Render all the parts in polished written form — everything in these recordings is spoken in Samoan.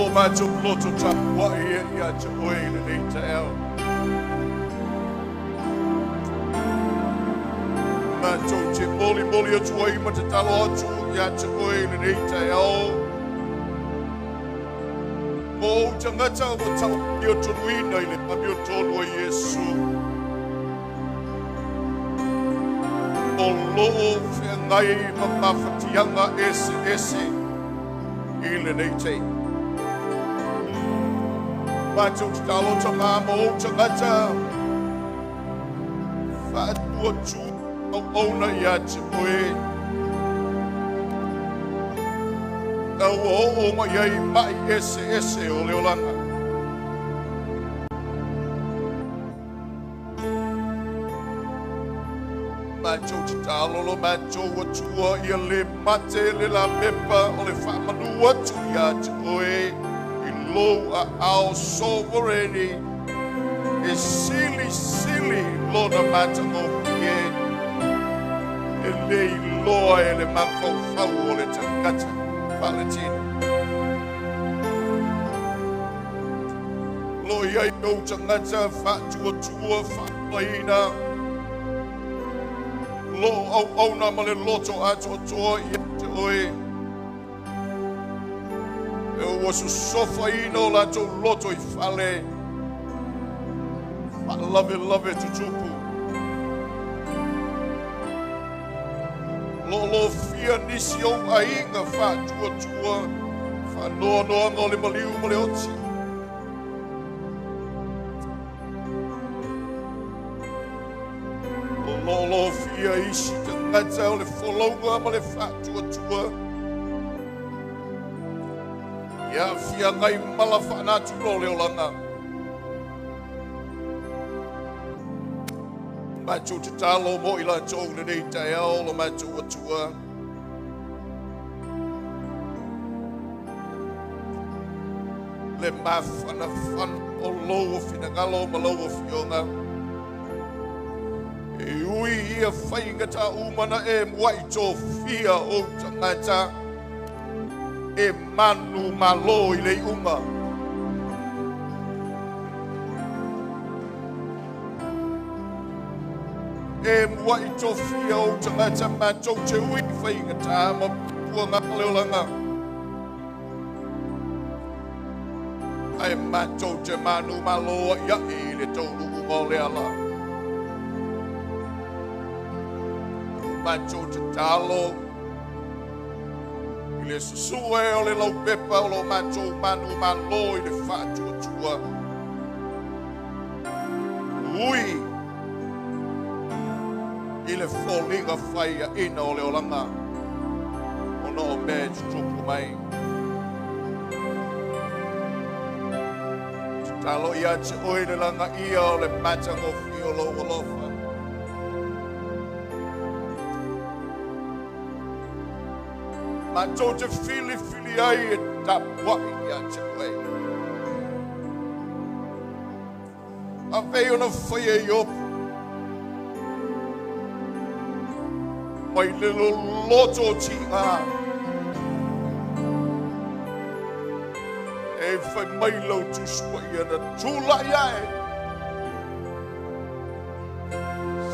O mātou loto tapuai e ia te oe i lenei taeao. Mātou te moli moli atu ai ma te talo atu ia te oe i lenei taeao. Mo ou tagata ua tau o tonuina i le amio tonu a Iesu. O loo feagai ma mafatiaga ese ese i lenei taimi. Mātou tatalo tamā ma ou tagata faatuatua auauna ia te oe. Tau ua oo mai ai mai ese ese o le olaga. Mātou tatalo lo mātou Atua ia le mate le lapepa o le faamanu atu ia te oe i lou aao sovereign e sili sili lona matagofie e le iloa e le mafaufau o le tagata faaletino. Lo iai ou tagata faatuatua faalaina lo auauna ma le loto atoatoa ia te oe. E ua sosofaina o latou loto i fale faalavelave tutupu. Lolofia nisi ou aiga faatuatua faanoanoaga o le maliu ma le oti. Lolofia isi tagata o le folauga ma le faatuatua. Ia fia ngai mala faanaturo o le olaga. Mātou tatalo mo i latou lenei taeao lo mātou Atua. Le mafanafana o lou o finagalo ma lou o fioga. E ui ia faigata uma na e muai tofia o tagata e manu malo i le iuga. E muai tofia o tagata mātou te ui faigata ma puanga o le olaga. Ae mātou te manu malo ai ai i le taunuuga o le ala. O mātou te talo i le susue o le laupepa o lo mātou manu malo i le faatuatua. Ui i le foliga fai aina o le olaga ona o mea e tutupu mai. Tatalo ia te oe le lagaia o le matagofie o lou alofa. Mātou te filifili ai e tapuai ia te oe. A fei ona whai e Iopu. Mai le loloto o tiga. E whai mai lau tusua ia na tūlai ae.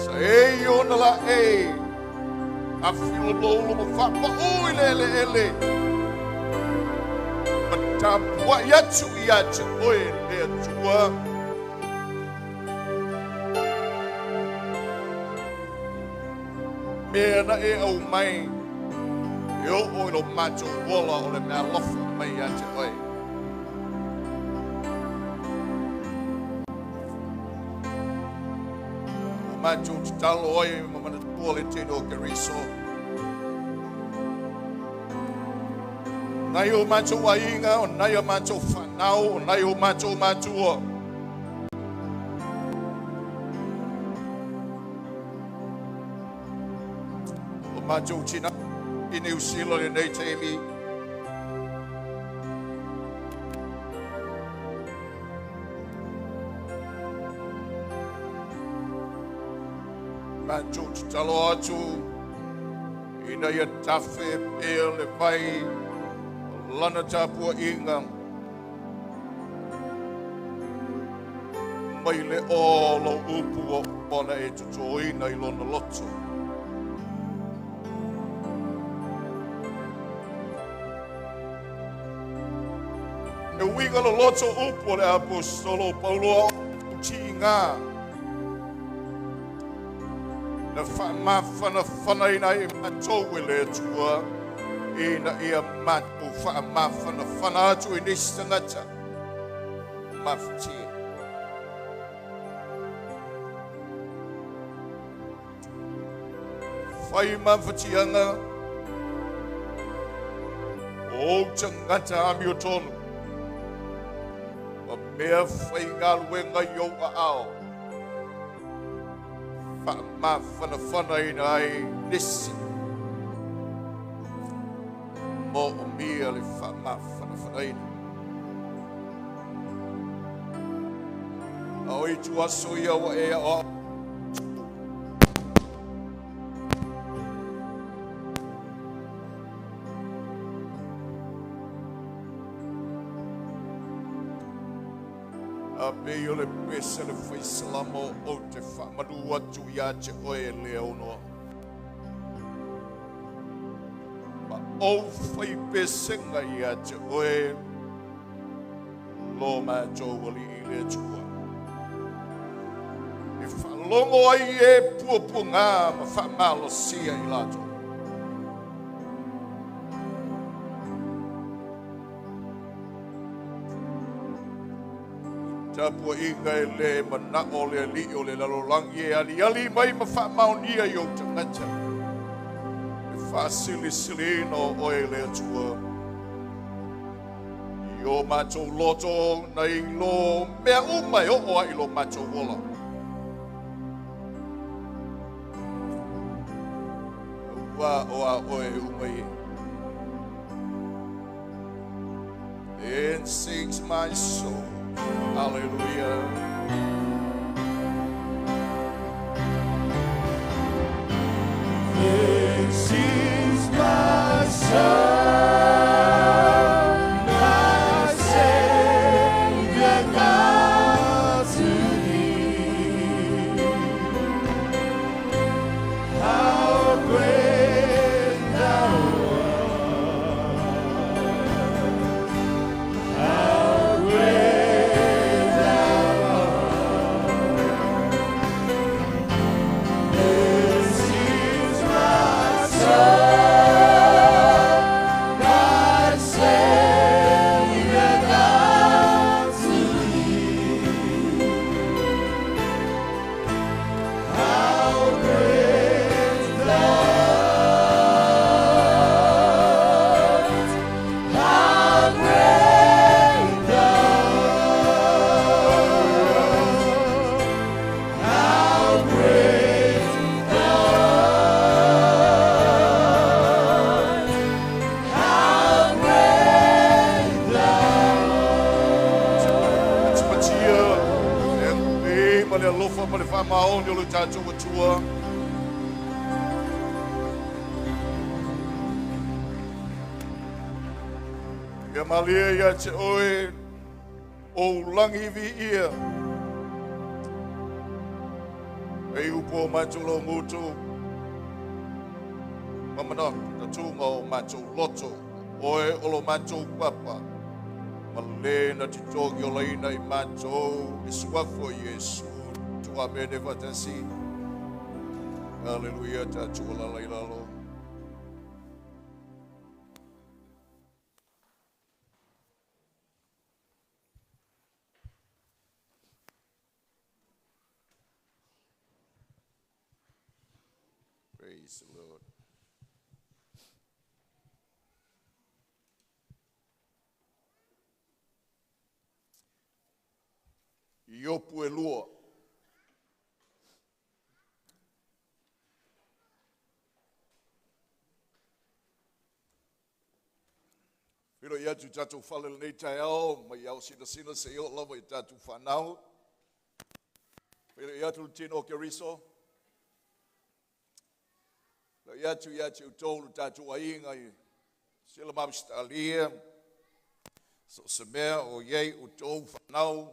Sa e ona la e. A whio lolo ma whapa ui le ele ele. Ma tapuai atu ia te oe le Atua. Mea na e au mai e oo i lo mātou ola o le mea alofa mai ia te oe. O mātou tatalo ai ma manatua le tino o Keriso. Nai o mātou aiga, o nai o mātou whanau, o nai o mātou mātua. O mātou tina i New Zealand lenei taimi. Mātou tatalo atu ina ia tafe pea le vai o lana tapuaiga. mai le o lo upu o ona e tutoina i lona loto. E uiga lo loto upu o le apostolo Paulo tiga. Na whaamawhana ina i matou e le Atua, ina ia matou whaamawhana atu i nisi tangata. Mawhitia. Whai mawhitianga o tangata ami o tonu. Ma mea whai ngaluenga i au a ao. Whaamawhana ina ai nisi. Mo o mia le whaamawhana ina. A oi tu aso ia wa ea o. A pe o le pese le whaisalamo o te whamanu atu ia te oe le ono. Ma o whai pesenga ia te oe lo mātou wali i le atua. E whalongo ai e puapua ngā ma whamalosia i lātou. Tapua inga e le mana o le ali o le lalolangi e ali ali mai ma whaamaonia i o tangata. E whaasilisili o oe le atua. I o mātou loto na i lo mea uma e o a i lo mātou ola. Ua o a oe umai e. Then sings my soul. Hallelujah. Then sings my soul, my Savior God to thee. How great thou art! How great thou art! Then sings my soul, my Savior God to thee. How great thou art! How great thou art! How great thou art! How great thou art! Patia, e ma le alofa ma le whaamaoni o le tātou atua. Ia malia ia te oe o ulangi vi ia. Ei upo o mātou lau ngutu. Mamana, tatunga o mātou loto. Oe o lo mātou papa. Ma le na te tongi o laina i mātou. E suafo Yesu. Tua mene fatasi. Hallelujah, tātua la lai lalo. Praise the Lord. Iopu e lua. Whiro i atu tātou whale nei tai ao, mai au sina sina se i o lava i tātou whanau. Whiro i atu tino ke riso. Whiro i atu i atu tōlu tātou ainga i sila mamstalia. So se mea o iei o tō whanau.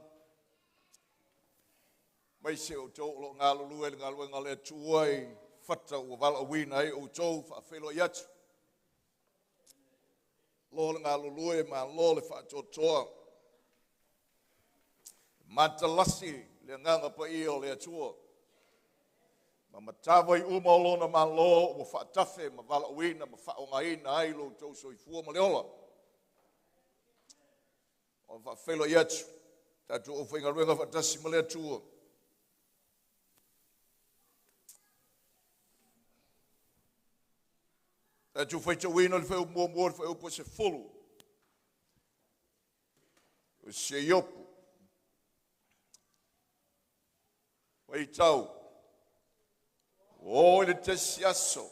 Aemaise outou o lo o galulue i le galuega a le Atua i fata ua valaauina ai outou, faafeiloai atu. Malo le galulue, malo le faatoatoa. Matalasi le agaga paia o le Atua ma matavai uma o lona Malo ua faatafe ma valaauina ma faaaogaina ai lo outou soifua ma le ola. O faafeiloai atu tatou aufaigaluega faatasi ma le Atua. Tatou faitauina le fuaiupu muamua i le fuaiupu e 10 o se Iopu. Faitau, ua oo i le tasi aso,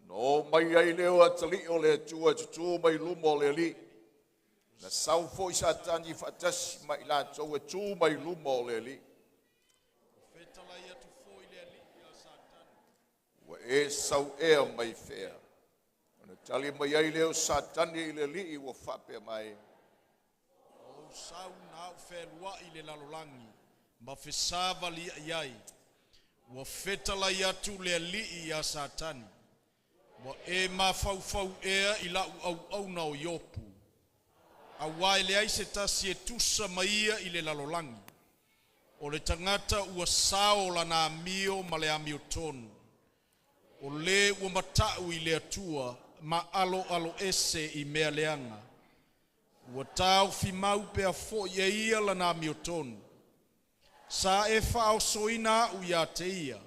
na o mai ai lea o atalii o le Atua e tutū mai luma o le Alii. Na sau foi Satani faatasi ma i latou e tu mai luma o le Alii. Ua e sau ea mai fea? Ona tali mai ai lea o Satani i le Alii ua faapea mai. Ua ou sau na au fealuai i le lalolagi ma fesavaliai ai. Ua fetalai atu le Alii ia Satani, ua e mafaufau ea i la'u auauna o Iopu, auā e leai se tasi e tusa ma ia i le lalolagi. O le tagata ua sao lana amio ma le amiotonu, o le ua mata'u i le Atua ma aloaloese i mea leaga. Ua taofimau pea foi e ia lana amiotonu. Sa e faaosoina a'u ia te ia,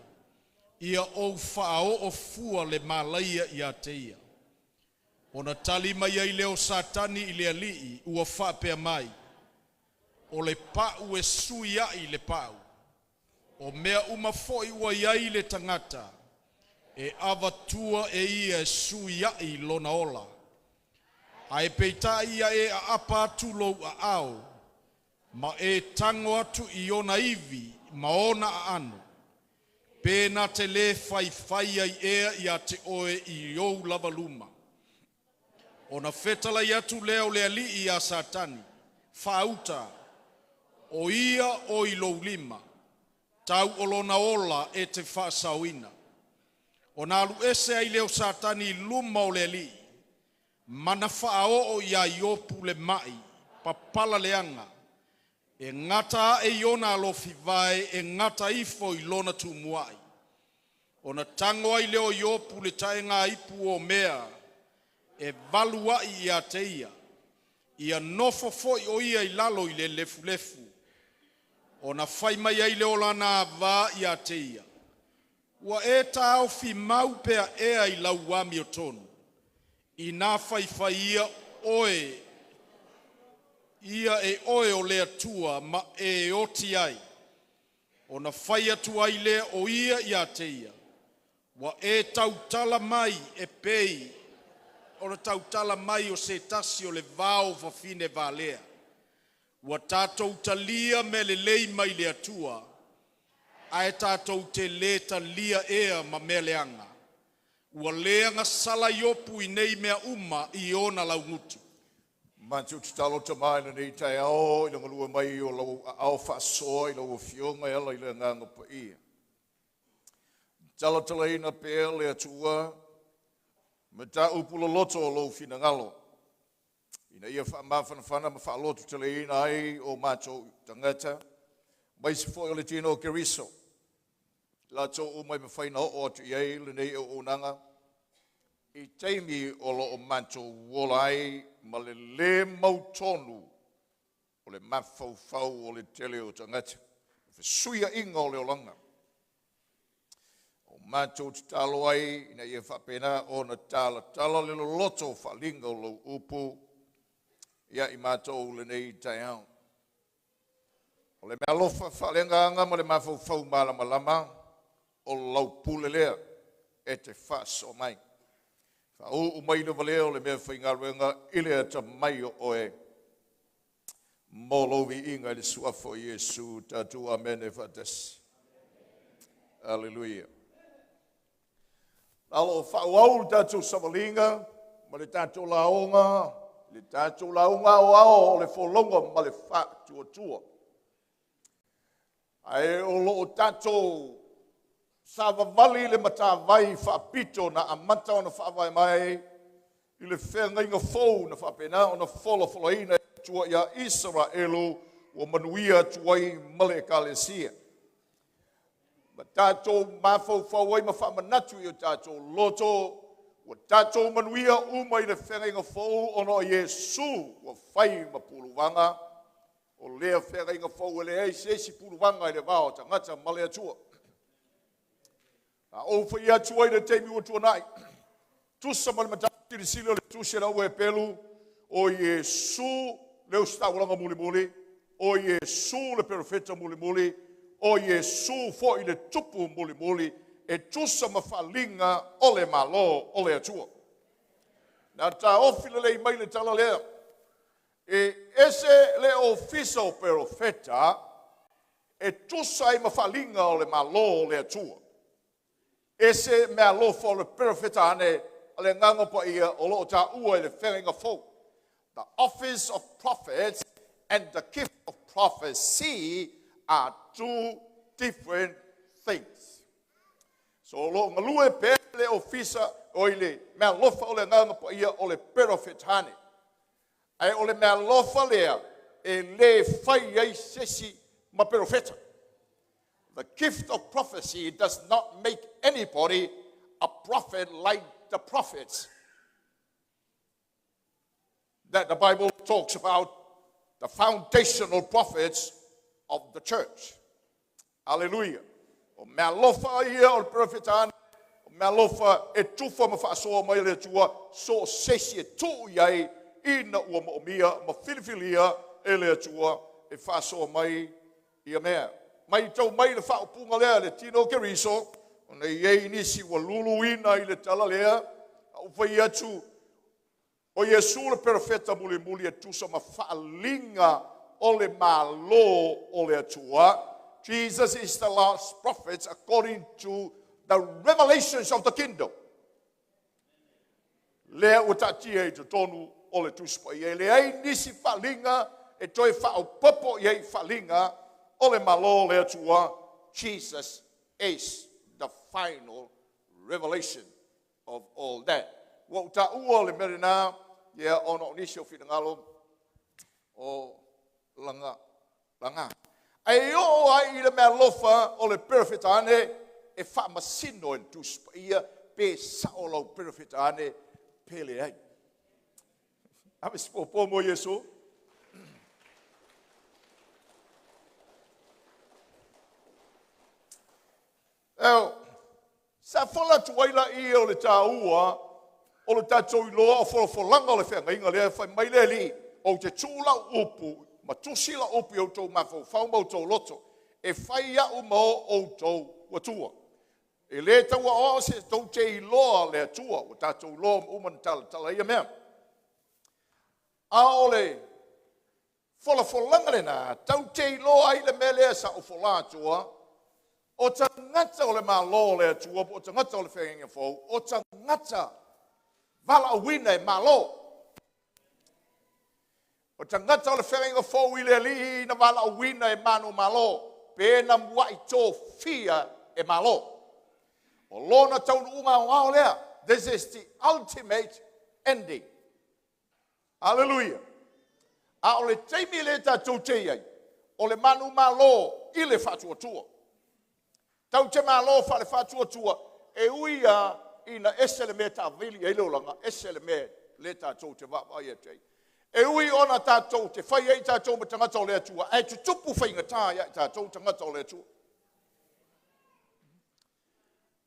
ia ou faaoo fua le malaia ia te ia. Ona tali mai ai lea o Satani i le Alii ua faapea mai, o le pa'u e sui a'i le pa'u. O mea uma foi ua i ai le tagata, e avatua e ia e sui a'i lona ola. Ae peitai ia e aapa atu lou aao ma e tago atu i ona ivi ma ona aano, pe na te le faifai ai ea ia te oe i ou lava luma. Ona fetalai atu lea o le Alii iā Satani, faauta, o ia o i lou lima, tau o lona ola e te faasaoina. Ona alu ese ai lea o Satani i luma o le Alii, mana faaoo iā Iopu le mai papala leaga, e gata ae i ona alofivae, e gata ifo i lona tumuai. Ona tago ai lea o Iopu i le taegaipu o mea e valu ai ia te ia, ia nofo foi o ia i lalo i le lefulefu. Ona fai mai ai lea o lana ava ia te ia, ua e taofi mau pea ea i lau amiotonu, inā faifai ia oe ia e oe o le Atua ma e oti ai. Ona fai atu ai lea o ia ia te ia, ua e tautala mai e pei o le tautala mai o se tasi o le vaofafine valea. Ua tatou talia mea lelei mai le Atua, ae tatou te le talia ea ma mea leaga. Ua le agasala Iopu i nei mea uma i ona laugutu. Matou tatalo Tama i lenei taeao i le galue mai o lau aao faasoa i lau Afioga e ala i le Agaga Paia. Talatalaina pea le Atua mataupu loloto o lou finagalo, ina ia faamafanafana ma faalototeleina ai o matou tagata, aemaise foi o le tino o Keriso, latou uma e mafai ona oo atu i ai lenei auaunaga i taimi o lo o matou ola ai ma le lē mautonu o le mafaufau o le tele o tagata, fesuiaiga o le olaga. O matou tatalo ai ina ia faapena ona talatala le loloto o faaaliga o lou upu ia i matou lenei taeao. O le meaalofa faaleagaga ma le mafaufau malamalama o lau pule lea e te faasoa mai. Faauu mai le valea o le mea faigaluega i le atamai o oe mo lou viiga i le suafa o Iesu. Tatou amene faatasi. Aleluia. A o lo o faaauau le tatou savaliga ma le tatou lauga, le tatou lauga aoao o le folauga ma le faatuatua. Ae o loo tatou savavali le matavai faapito na amata ona faavae mai i le feagaiga fou na faapena ona folafolaina e Atua ia Isaraelu ua manuia atu ai ma le Ekalesia. Ma tatou mafaufau ai ma faamanatu i o tatou loto, ua tatou manuia uma i le feagaiga fou ona o Iesu ua fai ma puluvaga. O lea feagaiga fou e leai se isi puluvaga i le va o tagata ma le Atua. A ou fai atu ai le taimi ua tuanai, tusa ma le mataupu silisili o le tusi a le au Hepelu, o Iesu le ositaulaga mulimuli, o Iesu le perofeta mulimuli, o Iesu foi le tupu mulimuli, e tusa ma faaliga o le Malo o le Atua. Na taofi lelei mai le tala lea, e ese le ofisa o perofeta e tusa ai ma faaliga o le Malo o le Atua. Ese meaalofa o le perofeta ane a le Agaga Paia o loo taua i le feagaiga fou. The office of prophets and the gift of prophecy are two different things. So o loo galue pea le ofisa o i le meaalofa o le Agaga Paia o le perofeta ane. Ae o le meaalofa lea e le fai ai se isi ma perofeta. The gift of prophecy does not make anybody a prophet like the prophets that the Bible talks about, the foundational prophets of the church. Hallelujah. O meaalofa ia o le perofeta ane, o meaalofa e tufa ma faasoa mai le Atua, so o se isi e tuu i ai ina ua moomia ma filifilia e le Atua e faasoa mai ia mea. Mai tau mai le faaupuga lea le tino o Keriso, ona i ai nisi ua luluina i le tala lea, a ou fai atu, o Iesu le perofeta mulimuli e tusa ma faaliga o le Malo o le Atua. Jesus is the last prophet according to the revelations of the kingdom. Lea ua taatia i totonu o le Tusi Paia. E leai nisi faaliga e toe faaopoopo i ai faaliga o le Malo o le Atua. Jesus is the final revelation of all that. Ua ou taua le mea lena, ia ona o nisi o finagalo o laga laga. Ae oo ai i le meaalofa o le perofeta ane e faamasino e le Tusi Paia pe sao lau perofeta ane pe leai. Ave se popo mo Iesu. Eo, sa fola atu ai la ia o le taua o le tatou iloa o folafolaga o le feagaiga lea fai mai le Alii, ou te tuu lau upu ma tusi lau upu i outou mafaufau ma outou loto, e fai au ma o outou Atua. E le tauaoao se tou te iloa le Atua, ua tatou iloa uma na talatala ia mea. A o le folafolaga lena, tau te iloa ai le mea lea sa ou fola atua, o tagata o le Malo o le Atua, po o tagata o le feagaiga fou, o tagata valaauina e Malo. O tagata o le feagaiga fou i le Alii na valaauina e manu Malo, pe na muai tofia e Malo. O lona taunuuga aoao lea. This is the ultimate ending. Hallelujah. A o le taimi le tatou te i ai, o le manu Malo i le faatuatua. Tau te malo faale faatuatua, e ui a ina ese le mea taavili ai le olaga, ese le mea le tatou te vaavaai atu ai. E ui ona tatou te fai ai tatou ma tagata o le Atua, ae tutupu faigata ia i tatou tagata o le Atua.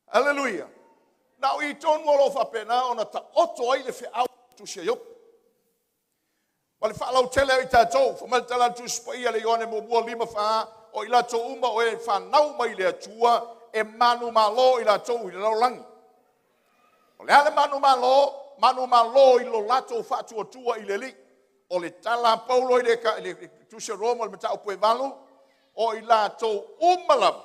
Hallelujah. Na o i tonu o lo o faapena ona taoto ai le feau tusi a Iopo. Ma le faalautele ai tatou, fa mai le tala a le Tusi Paia le Ioane muamua 5:4, o i latou uma o e fanau mai le Atua, e manumalo i latou i le lalolagi. O le a le manumalo? Manumalo i lo latou faatuatua i le Alii. O le tala a Paulo i le tusi a Roma o le mataupu e 8, o i latou uma lava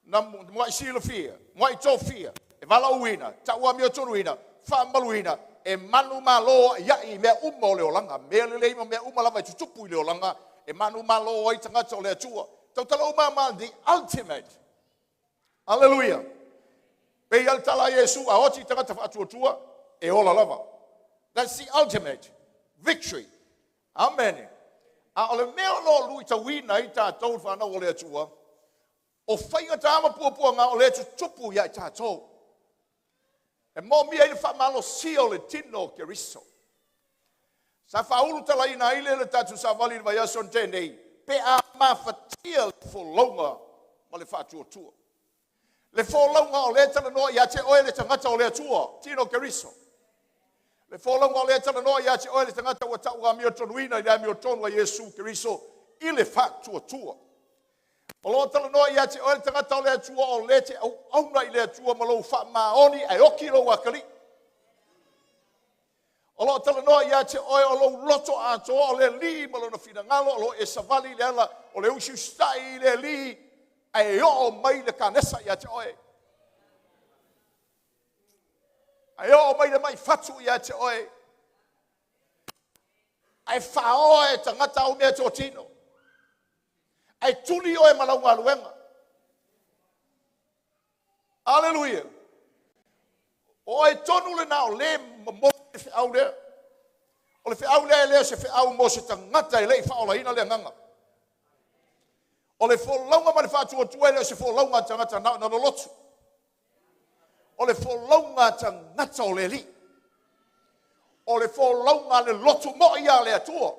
na muai silafia, muai tofia, e valaauina, tauamiotonuina, faamaluina, e manumalo ai i mea uma o le olaga, mea lelei ma mea uma lava e tutupu i le olaga, e manumalo ai tagata o le Atua. Tautala uma ma the ultimate. Hallelujah. Pe i al tala Iesu a oti tagata faatuatua e ola lava. That's the ultimate victory. Amen. A o le mea o lo o luitauina ai tatou le fanau o le Atua, o faigata ma puapuaga o lea e tutupu ia i tatou. E moomia ai le faamalosia o le tino o Keriso. Sa faaulutalaina ai lea le tatou savali i le vaiaso na tea nei, pe a mafatia le folauga ma le faatuatua. Le folauga o lea e talanoa ia te oe le tagata o le Atua, tino o Keriso. Le folauga o lea e talanoa ia te oe le tagata ua tau amiotonu i le amiotonu a Iesu Keriso i le faatuatua. O lo o talanoa ia te oe le tagata o le Atua o lea te auauna i le Atua ma lou faamaoni ae oki lou akalii. O lo o talanoa ia te oe o lou loto atoa o le Alii ma lona finagalo o lo o e savali i le ala o le usiusitai i le Alii ae oo mai le kanesa ia te oe. Ae oo mai le mai fatu ia te oe. Ae faaoa e tagata au mea totino. Ae tuli oe ma lau galuega. Aleluia. O oe tonu lena o le momoli le feau lea. O le feau lea e le o se feau mo se tagata e le i faaolaina le agaga. O le folauga ma le faatuatua e le o se folauga a tagata na o na lolotu. O le folauga a tagata o le Alii. O le folauga a le lotu moi a le Atua.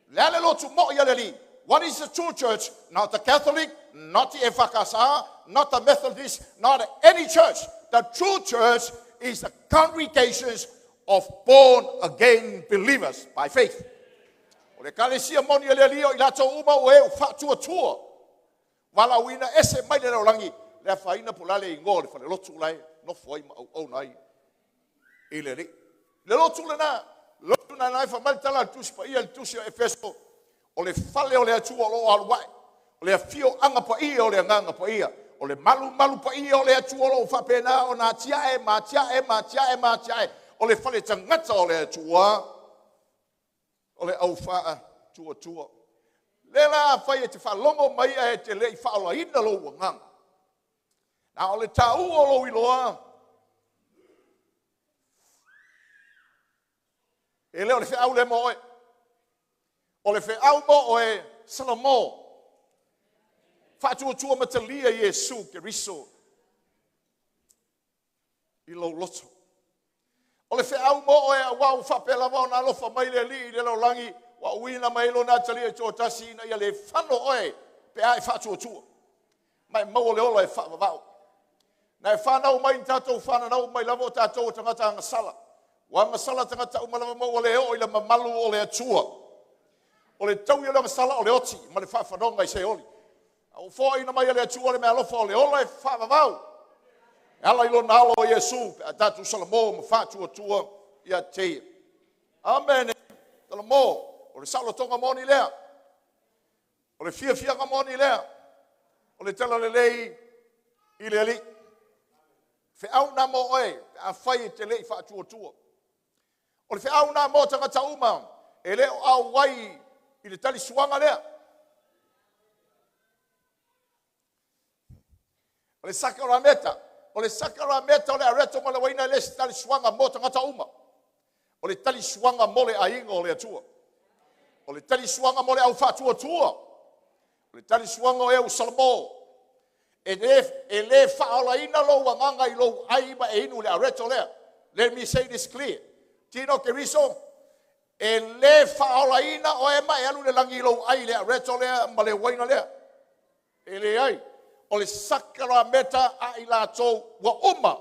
Le a le lotu moi a le Alii. What is the true church? Not the Catholic, not the EFKS, not the Methodist, not any church. The true church is the congregations of born again believers by faith. O le ekalesia moni a le Alii o i latou uma ua e faatuatua. Valaauina ese mai le lalolagi, le afaina po o le a le igoa o le falelotu la e nofo ai ma auauna ai i le Alii. Le lotu lena, lotu lena e fai mai le tala a le Tusi Paia, le Tusi o Efeso, o le fale o le Atua o lo o alu ae, o le afioaga paia o le Agaga Paia, o le malumalu paia o le Atua o lo o faapena ona atiae ma atiae ma atiae ma atiae, o le fale tagata o le Atua, o le aufaatuatua. Le la afai e te faalogo mai ae te le i faaolaina lou agaga, a o le taua o lou iloa, e le o le feau le mo oe. O le feau mo oe, Salamo, faatuatua matalia Iesu Keriso i lou loto. O le feau mo oe auā ua faapea lava ona alofa mai le Alii i le lalolagi, ua auina mai lona atalii e toatasi ina ia le fano oe pe a e faatuatua, ma e maua le ola e faavavau. Na e fanau mai ni tatou fananau mai lava o tatou o tagata agasala. Ua agasala tagata uma lava ma ua le oo i le mamalu o le Atua. O le taui o le agasala o le oti ma le faafanoga i Seoli. A ua foaina mai e le Atua le meaalofa o le ola e faavavau. E ala i lona alo o Iesu pe a tatou Salamo ma faatuatua ia te ia. Amene. Salamo, o le saolotoga moni lea. O le fiafiaga moni lea. O le tala lelei i le Alii. Feau na mo oe, pe afai e te le i faatuatua. O le feau na mo tagata uma, e le o auai i le talisuaga lea. O le sakarameta, o le sakarameta o le areto ma le uaina e le se talisuaga mo tagata uma. O le talisuaga mo le aiga o le Atua. O le talisuaga mo le au faatuatua. O le talisuaga o e u Salamo. E le faaolaina lou agaga i lou ai ma e inu le areto lea. Let me say this clear. Tino Keriso, e le faaolaina oe ma e alu le lagi i lou ai le areto lea ma le uaina lea. E leai. O le sakarameta a i latou ua uma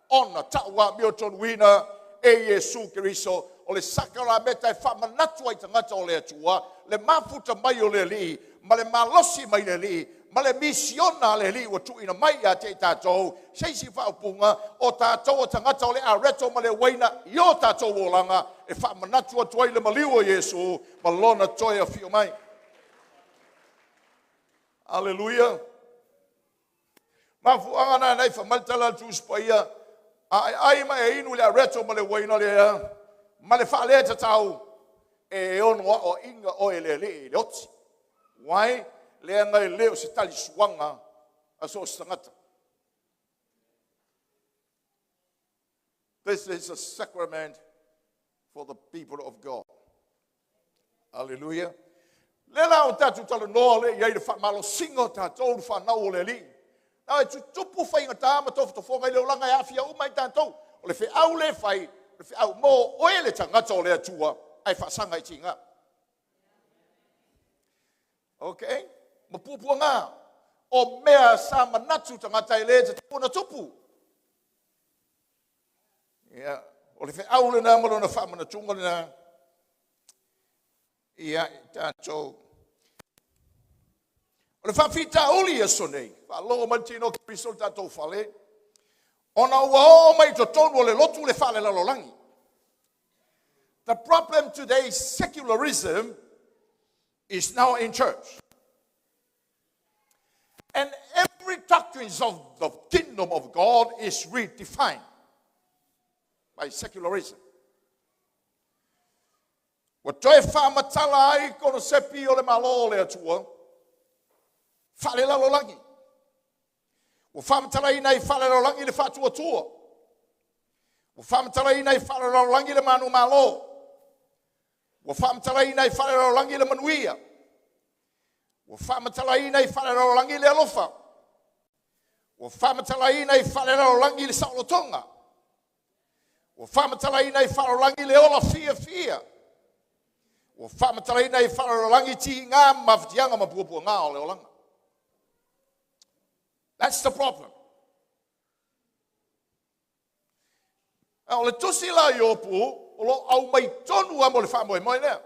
ona tauamiotonuina e Iesu Keriso. O le sakarameta e faamanatu ai tagata o le Atua, le mafuta mai o le Alii, ma le malosi mai le Alii, ma le misiona a le Alii ua tuuina mai ia te i tatou, se isi faaupuga, o tatou o tagata o le areto ma le uaina i o tatou olaga, e faamanatu atu ai le maliu o Iesu ma lona toe afio mai. Aleluia. Mafuaaga na nai fai mai le tala a le Tusi Paia, a e ai ma e inu le areto ma le uaina lea, ma le faaletatau, e ono aoainga oe le Alii i le oti. Why? Leaga e le o se talisuaga a so o se tagata. This is a sacrament for the people of God. Hallelujah. Le la o tātou talanoa le i ai le whaamalosiga o tātou le whanau o le Alii. Na e tutupu faigata ma tofotofoga i le olaga e aafia uma i tātou. O le feau le fai, le feau mo oe le tagata o le Atua, ae faasaga i tiga. Okay? Ma puapuaga o mea sa manatu tagata e le tatau ona tupu. Ia, o le feau lena ma lona faamanatuga lena ia i tātou. O le faafitauli i aso nei, faalogo mai le tino o Keriso i le tatou fale, ona ua oo mai i totonu o le lotu le faalelalolagi. The problem today, secularism is now in church. And every doctrine of the kingdom of God is redefined by secularism. Ua toe faamatala ai konosepi o le Malo o le Atua faalelalolagi. Ua faamatalaina ai faalelalolagi le faatuatua. Ua faamatalaina ai faalelalolagi le manumalo. Ua faamatalaina ai faalelalolagi le manuia. Ua faamatalaina ai faalelalolagi le alofa. Ua faamatalaina ai faalelalolagi le saolotoga. Ua faamatalaina ai faalelalolagi le ola fiafia. Ua faamatalaina ai faalelalolagi tiga ma mafatiaga ma puapuaga o le olaga. That's the problem. A o le tusi la a Iopu, o lo o aumai tonu lava mo le faamoemoe lea,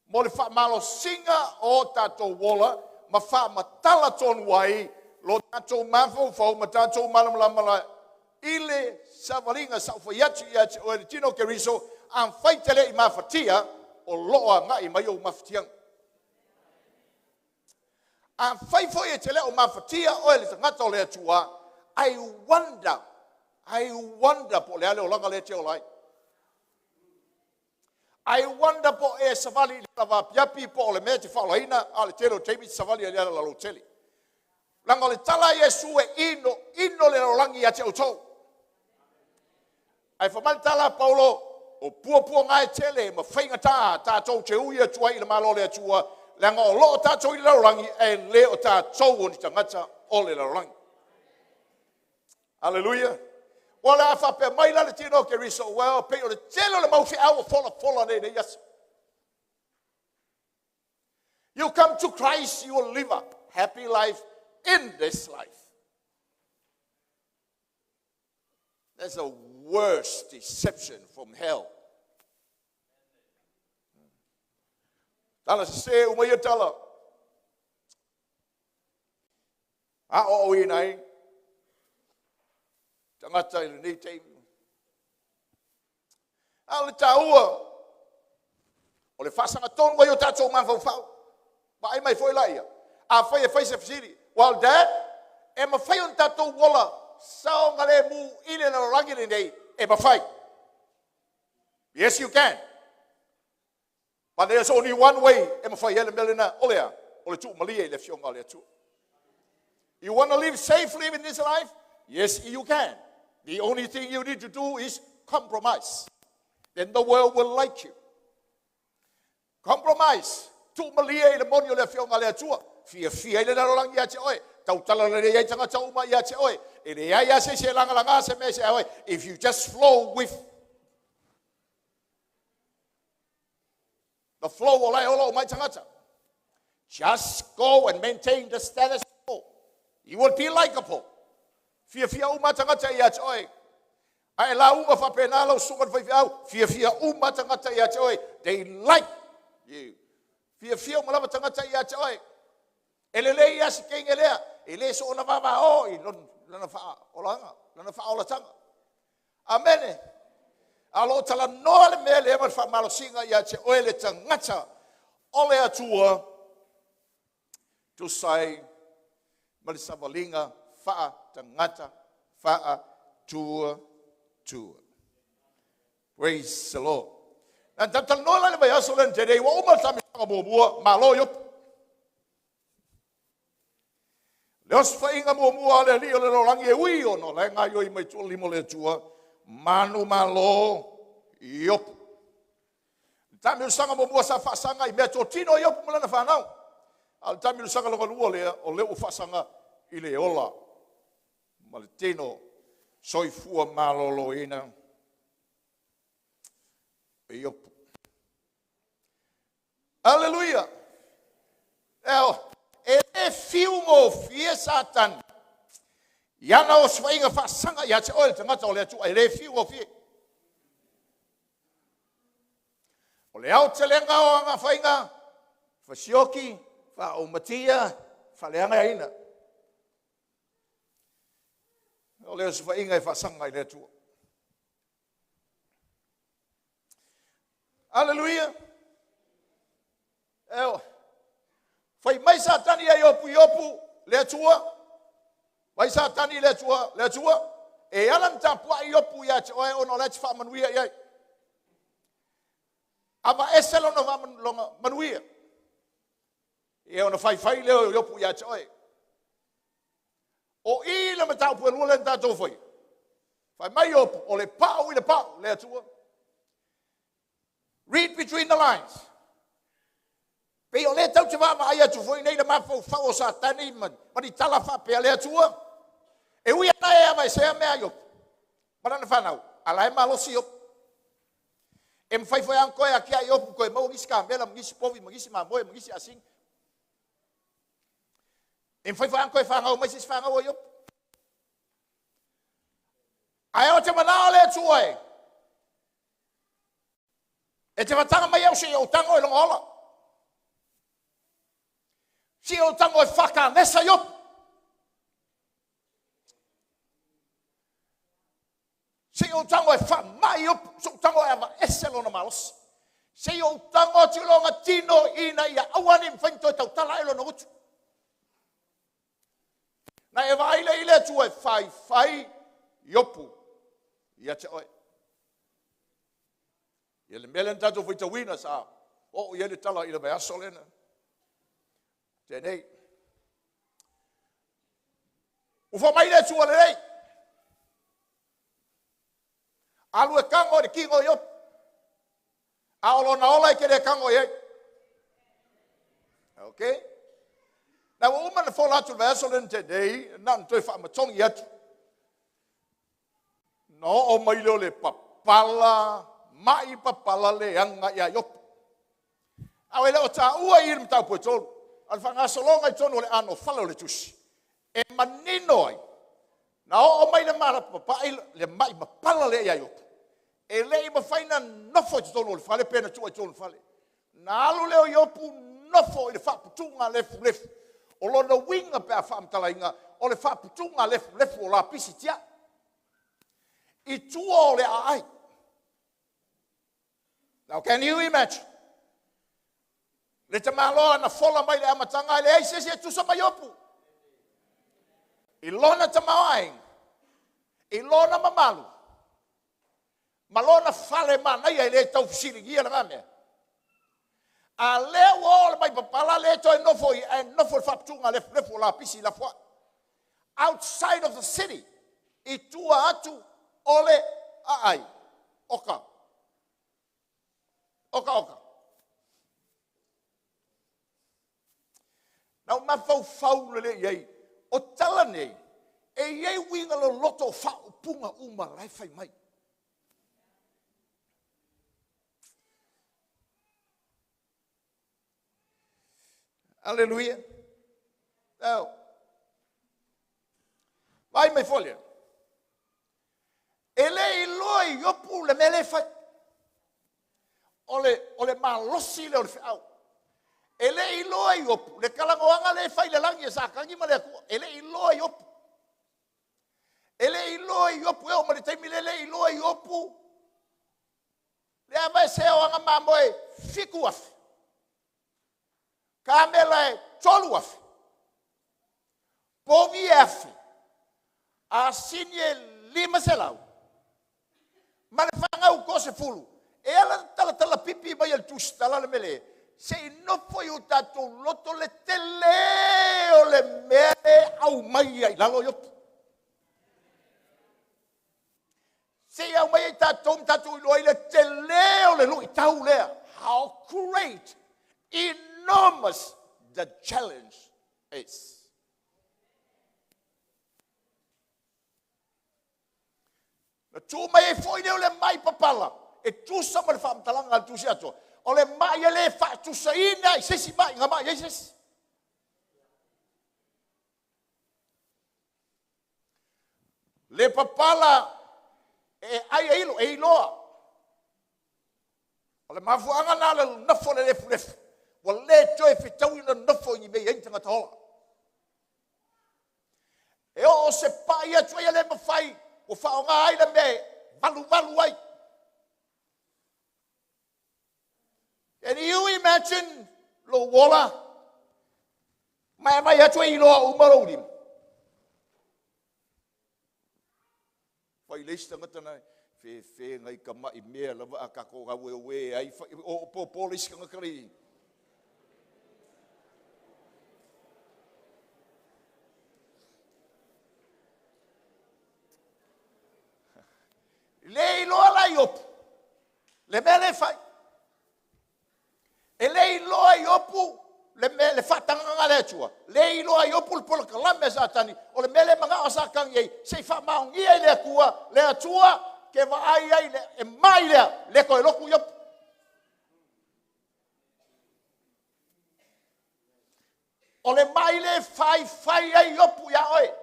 mo le faamalosiga o tatou ola ma faamatala tonu ai lo tatou mafaufau ma tatou malamalama i le savaliga sa ou fai atu ia te oe le tino o Keriso, afai te le i mafatia, o lo o agai mai ou mafatiaga. Afai foi e te le o mafatia oe le tagata o le Atua, I wonder, I wonder po o le a le olaga lea e te ola ai. I wonder po o e savali i le ala vaapiapi po o le mea e te faaolaina, a o le tele o taimi e te savali ai i le ala lalautele. Leaga o le tala a Iesu e ino, ino le lalolagi ia te outou. Ae fai mai le tala a Paulo, o puapuaga e tele ma faigata tatou te ui atu ai i le Malo o le Atua, leaga o lo o tatou i le lalolagi, ae le o tatou o ni tagata o le lalolagi. Aleluia. Ua le a faapea mai la le tino o Keriso, well, pei o le tele o le mau feau o folafola nei nei aso. You come to Christ, you will live a happy life in this life. That's the worst deception from hell. Tala sese uma ia tala. A o o ai tagata i lenei taimi. A o le taua o le faasagatonu ai o tatou mafaufau. Vaai mai foi laia. Afai e fai se fesili, well dad, e mafai ona tatou ola saogalemu i le lalolagi lenei? E mafai. Yes, you can. But there's only one way e mafai ai le mea lena, o le a? O le tuumalie i le Afioga a le Atua. You want to live safely in this life? Yes, you can. The only thing you need to do is compromise. Then the world will like you. Compromise. Tuumalie i le moni o le Afioga a le Atua. Fiafia ai le lalolagi ia te oe. Tautala lelei ai tagata uma ia te oe. E leai lava se isi e lagalaga se mea ia oe. If you just flow with the flow o la e ola uma ai tagata. Just go and maintain the status quo. You will be likable. Fiafia uma tagata ia te oe. A e lauga faapena lau susuga i le faifeau, fiafia uma tagata ia te oe. They like you. Fiafia uma lava tagata ia te oe. E lelei lava si teine lea, e le soona vavao i lana faaolaga, lana faaolataga. Amene. A o lo o talanoa le mea lea ma le faamalosiga ia te oe le tagata o le Atua, tusa ai ma le savaliga faatagata faatuatua. Praise the Lord. Na talanoa la i le vaiaso lea na tea nei, ua uma le taamilosaga muamua, malo Iopu. Le osofaiga muamua a le alii o le lalolagi e ui ona o la e gaoioi mai tua o le lima o le Atua, manumalo Iopu. Le taamilosaga muamua sa faasaga i meatotino a Iopu ma lana fanau, a o le taamilosaga lona lua lea, o lea ua faasaga i le ola ma le tino soifua maloloina o Iopu. Aleluia! E le fiu gofie Satani i ana osofaiga faasaga ia te oe le tagata o le Atua, e le fiu gofie. O le aotelega o ana faiga, fasioki, faaumatia, faaleagaina. O le osofaiga e faasaga i le Atua. Aleluia! Fai mai Satani ia Iopu, Iopu, le Atua, fai Satani le Atua, le Atua, e ala ona tapuai Iopu ia te oe ona o la e te faamanuia i ai. Aveese lona manuia, ia ona faifai lea o Iopu ia te oe. O i le mataupu e lua lea na tatou faia. Fai mai Iopu, o le pau i le pau, le Atua. Read between the lines. Pei o lea tau te vaavaai atu foi nei le mafaufau o Satani ma ni tala faapea le Atua. E ui lava e aveesea mea a Iopu ma lana fanau, a la e malosi Iopu. E mafai foi lava ona toe atiae Iopu toe maua nisi kamela ma nisi povi ma nisi mamoe ma nisi asini. E mafai foi lava ona toe fanau mai se isi fanau a Iopu. Ae o te manao le Atua e, e te fataga mai au se i ou tago i lona ola. Se i ou tago e faakanesa Iopu. Se i ou tago e faamai Iopu, se i ou tago e aveese lona malosi. Se i ou tago atu i lona tino ina ia aua ne i mafai ona toe tautala ae lona gutu. Na e vaai lea i le Atua e faifai Iopu ia te oe. Ia le mea lea na tatou faitauina sa oo i ai le tala i le vaiaso lea na tea nei. Ua fai mai le Atua lelei, alu e tago i le tino o Iopu, a o lona ola e te le tago i ai. Ok? Na ua uma na fola atu le vaiaso lea na tea nei, na ona toe faamatogi atu. Na oo mai lea o le papala, mai papala leaga ia Iopu. A o e le o taua i le mataupu e tolu, a o le faagasologa i totonu o le anofale o le tusi, e manino ai, na oo mai le mala papa'i, le mai papala lea ia Iopu, e le i mafai ona nofo i totonu o le fale pe na tua i totonu o le fale. Na alu lea o Iopu nofo i le faaputuga lefulefu. O lona uiga pe a faamatalaina, o le faaputuga lefulefu o lapisi tiai i tua o le aai. Now can you imagine? Le tamaloa na fola mai le amataga, e leai se isi e tusa ma Iopu. I lona tamaoaiga, i lona mamalu, ma lona fale manaia e le tau fesiligia lena mea. A lea ua oo le mai papala, le toe nofo i, ae nofo i le faaputuga lefulefu o lapisi lafoai. Outside of the city, i tua atu o le aai. Oka. Oka, oka. Na ou mafaufau lelei i ai, o tala nei, e i ai uiga loloto o faaupuga uma la e fai mai. Aleluia. Now, vai mai foi lea. E le iloa i Iopu le mea le fai. O le malosi lea o le feau. E le iloa i Iopu le talanoaga le fai i le lagi e Satani ma le Atua. E le iloa i Iopu. E le iloa i Iopu, e oo mai le taimi le le iloa i Iopu. Le aveesea o ana mamoe 7,000. Kamela e 3,000. Povi e 1,000. Asini e 500. Ma le fanau toasefulu. E ala talatala pipi mai e le tusitala le mele. Se i nofo i o tatou loto le tele o le mea e aumai ai i lalo Iopu. Se i aumai ai tatou ma tatou iloa ai le tele o le luitau lea. How great, enormous the challenge is. Na tu mai ai foi lea o le mai papala e tusa ma le faamatalaga a le Tusi Atoa, o le mai e le faatusaina i se isi mai na mai ai se isi. Le papala e ai e ilo, e iloa. O le mafuaaga lena o le nofo o le lefulefu, ua le toe fetaui ona nofo i ni mea e i ai ni tagata ola. E oo se pai atu ai e le mafai, ua faaaoga ai le mea e valuvalu ai. Can you imagine lou ola ma e vai atu e iloa uma lou lima? Fai le isi tagata na fefe nai tama'i mea lava a tatou aueue ai, fai, o popo le isi tagata le le iloa la Iopu le mea le fai. E le iloa Iopu le mea, le faatagaga a le Atua, le iloa Iopu le polokalame a Satani, o le mea le manao a Satani ai, se i faamaonia i le Atua, le Atua ke vaai ai le, e mai lea, le toe lotu Iopu. O le mai le faifai ai Iopu ia oe,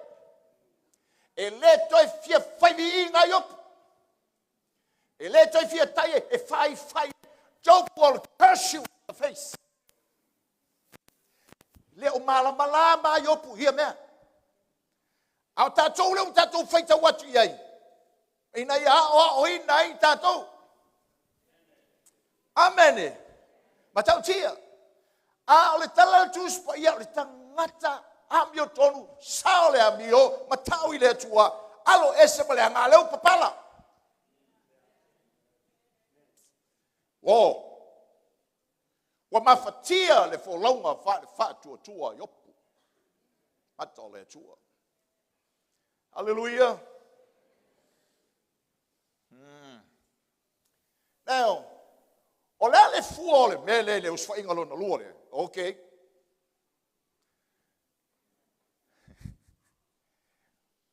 e le toe fia fai viiga Iopu, e le toe fia tai e faifai. Job will curse you in the face. Le o malamalama Iopu ia mea. A o tatou lea ua tatou faitau atu i ai, ina ia aoaoina ai tatou. Amene. Matautia. A o le tala le Tusi Paia, o le tagata amio tonu, sao le amio, matau i le Atua, alo ese ma le aga leo papala. O, ua mafatia le folauga faatuatua Iopu. Mata o le Atua. Hallelujah. Now, o le a le fua o le mea lea i le osofaiga lona lua lea? Okay.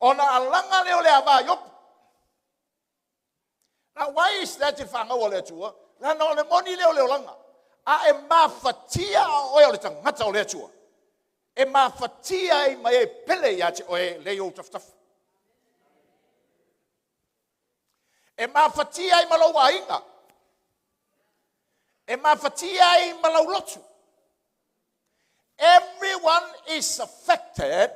Ona alaga lea o le ava Iopu. Now, why is that i whanau o le Atua? Lana o le moni lea o le olaga. A e mafatia a oe o le tagata o le Atua. E mafatia ai mai e pele ia te oe le iou tafatafa. E mafatia ai ma lou aiga. E mafatia ai ma lau lotu. Everyone is affected.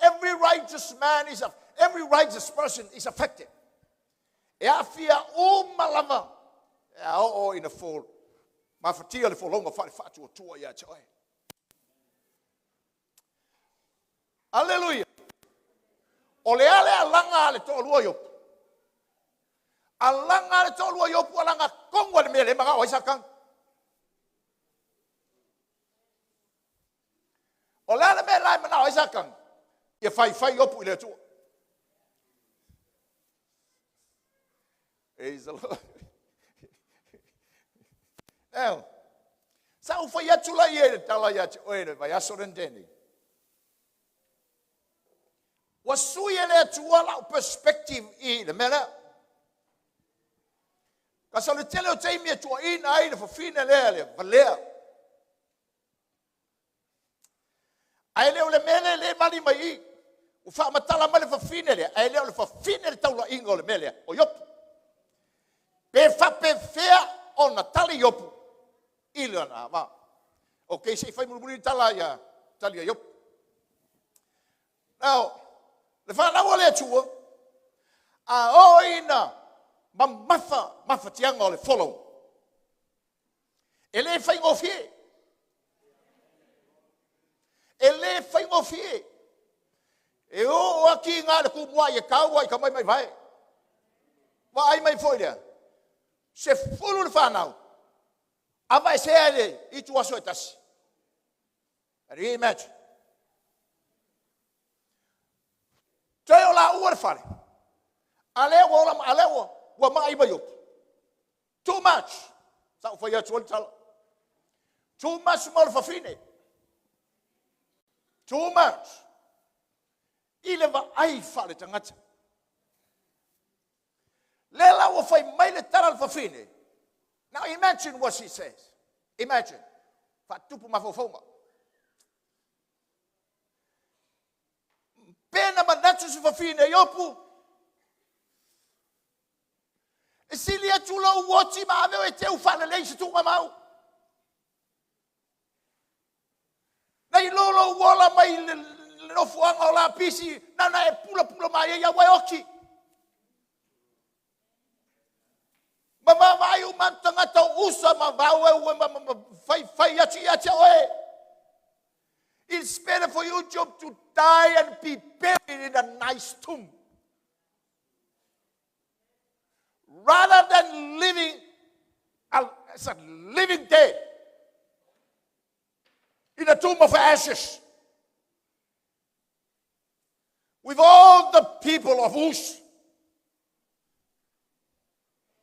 Every righteous man is every righteous person is affected. E afia uma lava. E a oo ina fo mafatia le folauga faale-faatuatua ia te oe. Alleluia. O le ale alaga a le toalua Iopu. Alaga a le toalua Iopu, alaga tonu a le mea le manao ai Satani. O le ale mea la e manao ai Satani, ia faifai Iopu i le Atua. Praise the Lord. Now, sa u fai atu la ia i le tala ia te oe le vaiaso lendeni. Ua sui e le Atua lau perspective i le mea lea. Ka sa le tele o taimi e tuaina ai le fafine lea le valea. Ae le o le mea lea le mali mai i. Ua faamatala mai le fafine lea, ae le o le fafine le taulaiga o le mea lea, o Iopu. Pe faapefea ona tali Iopu i lona ava. Ok, se i fai mulimuli tala ia tali a Iopu. Now, le whanau o le Atua, a o ina mamafa mafatiaga o le follow. E le faigofie. E le faigofie. E o aki ngā le kumua i e kaua i ka mai mai vai. Wa ai mai foi lea. Se fulu le whanau. Avaesea i le ituaso e tasi. Can you imagine? Toe o laua le fale. A lea ua ola, a lea ua maai mai Iopu. Too much. Sa ou fai atu ai le tala. Too much mo le fafine. Too much. I le vaai faaletagata. Lea la ua fai mai le tala a le fafine. Now imagine what she says. Imagine. Faatupu mafaufauga. Pe na manatu si fafine Iopu. E sili atu lou oti ma ave oe e teu faalelei i se tuugamau. Nai lo lou ola mai le nofoaga o lapisi, na e pulapula mai ai aua e oti. Ma vaavaai uma atu tagata o usa ma vau e ua ma fai fai atu ia te oe. It's better for you, Job, to die and be buried in a nice tomb rather than living as a living dead in a tomb of ashes with all the people of Uz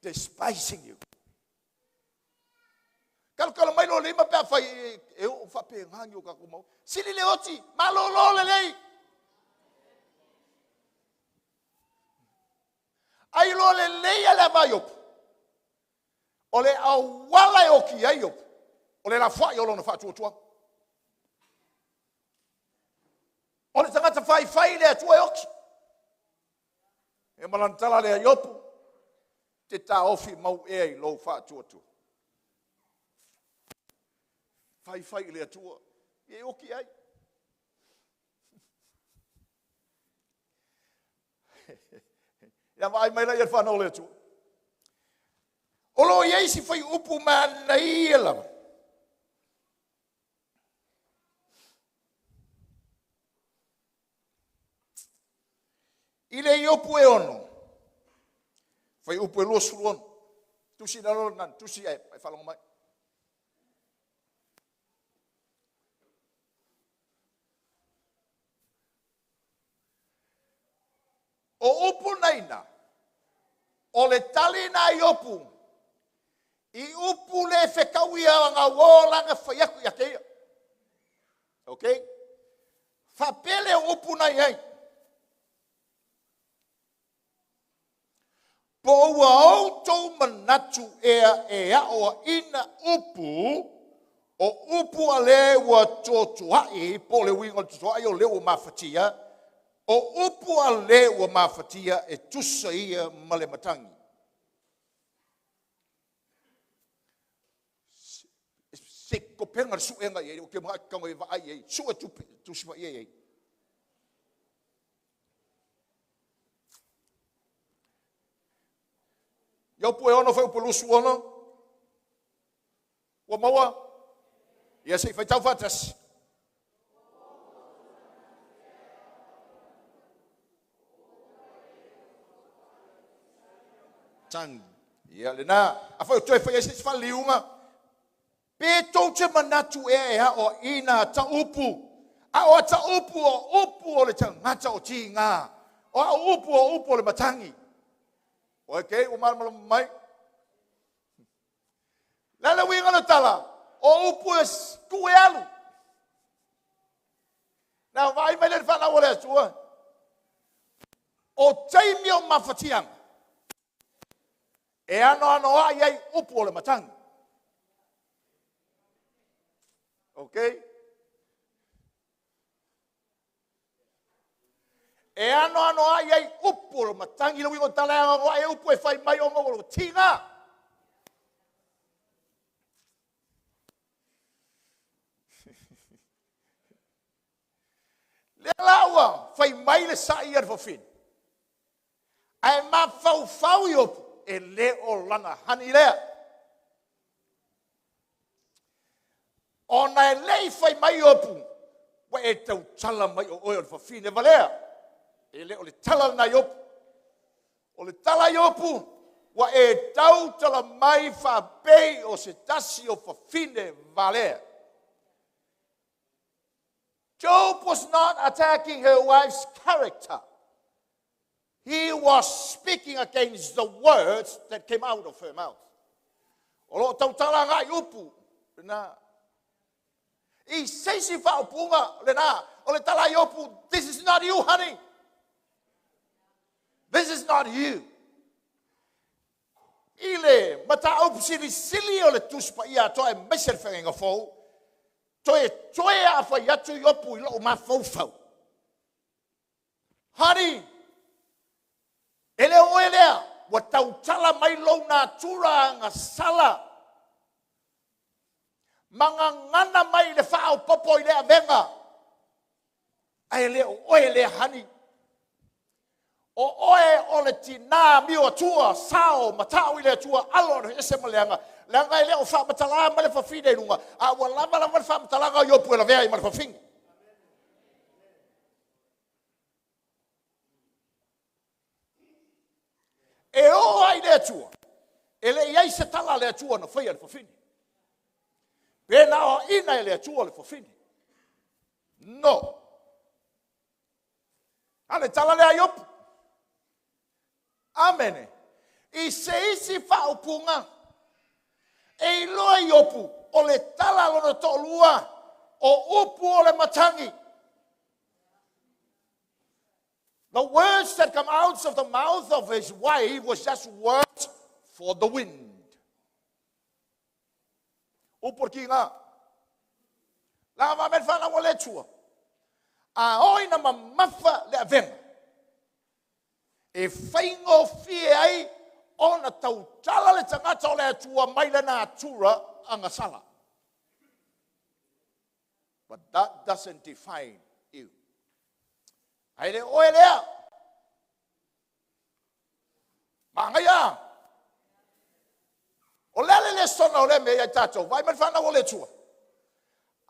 despising you. Kalokalo mai lo lima pe a fai e o whapengangi o kako mau. Sili le oti, malolo le lei. Ai lo le lei a le ava Iopu. O le auala e oki ai Iopu. O le lafoai o lona faatuatua. O le tagata faifai le Atua e oki. E malantala lea Iopu, te taofi mau ea i lou faatuatua. Faifai i le Atua, e oki ai. Ia vaai mai la ia le whanau o le Atua. O lo o i ai si fuaiupu manaia lava. I le Iopu e 6, fuaiupu e 26. Tusi i lalo lena, tusi e faalogo mai. O upu naina, o le tali na Iopu, i upu le fekau ia ngā o langa whai aku ia te ia. Ok? Whapele o upu nei ai. Po ua outou manatu ea e ao ina upu, o upu a le ua tuatuai, po le uiga o le tuatuai o le ua mafatia, o upu a le ua mafatia e tusa ia ma le matagi. Se kopenga le suenga i ai, o ke mga kango e vaai i ai, sue tupe, tusi mai i ai. Iopu e ono whai upu lusu ono. Ua maua. Ia se i whaitau whātasi. Tangi. Ia le nā. A whai o toe whai ai se whaliunga. Pe tau te manatu ea e ao ina ta upu. A o ta upu o upu o le tangata o ti ngā. O a upu o upu o le matangi. O ke o malama mai. Lala winga le tala. O upu e ku e alu. Nā vai mai le whanau o le Atua. O teimi o mawhatianga. E ano ano ai ai upu o le matangi. Ok? E ano ano ai ai upu o le matangi. Le winga tala e ano ai upu e whai mai o ngau o tinga. Le laua whai mai le sai ar fawhine. Ae ma whau i opu e le o lana hani lea. O na e lei whai mai opu, wa e tau tala mai o oe o le fawhine valea. E le o le tala na i opu. O le tala i opu, Ua e tautala mai faapei o se tasi o fafine valea. Job was not attacking her wife's character. He was speaking against the words that came out of her mouth. O loo tautala agai upu lena. I se isi faaupuga lena, o le tala a Iopu, this is not you, honey. This is not you. I le mataupu silisili o le Tusi Paia atoa aemaise le Feagaiga Fou, toetoe a fai atu Iopu i lou mafaufau. Honey, e le o oe lea, ua tautala mai lou natura agasala ma gagana mai i le faaopoopo i le avega, ae le o oe lea, honey. O oe o le tinā mio atua, sao ma tau i le Atua, alo ese ma leaga, leaga e le o faamatala mai le fafine i luga, a ua lava lava le faamatalaga o Iopu e lavea ai ma le fafine. E oo ai le Atua, e le i ai se tala a le Atua na faia le fafine. Pe na oaina e le Atua le fafine. No. A le tala lea a Iopu. Amene. I se isi faaupuga, e iloa Iopu o le tala a lona toalua o upu o le matagi. The words that come out of the mouth of his wife was just words for the wind. Upu o le kiga. Lava me le whanau o le Atua. A oo ina mamafa le avega, e faigofie ai ona tautala le tagata o le Atua mai le natura agasala. But that doesn't define you. Ae le o oe lea. Magaia. O le a le lesona o lea mea ia i tatou? Vaai mai le fanau o le Atua.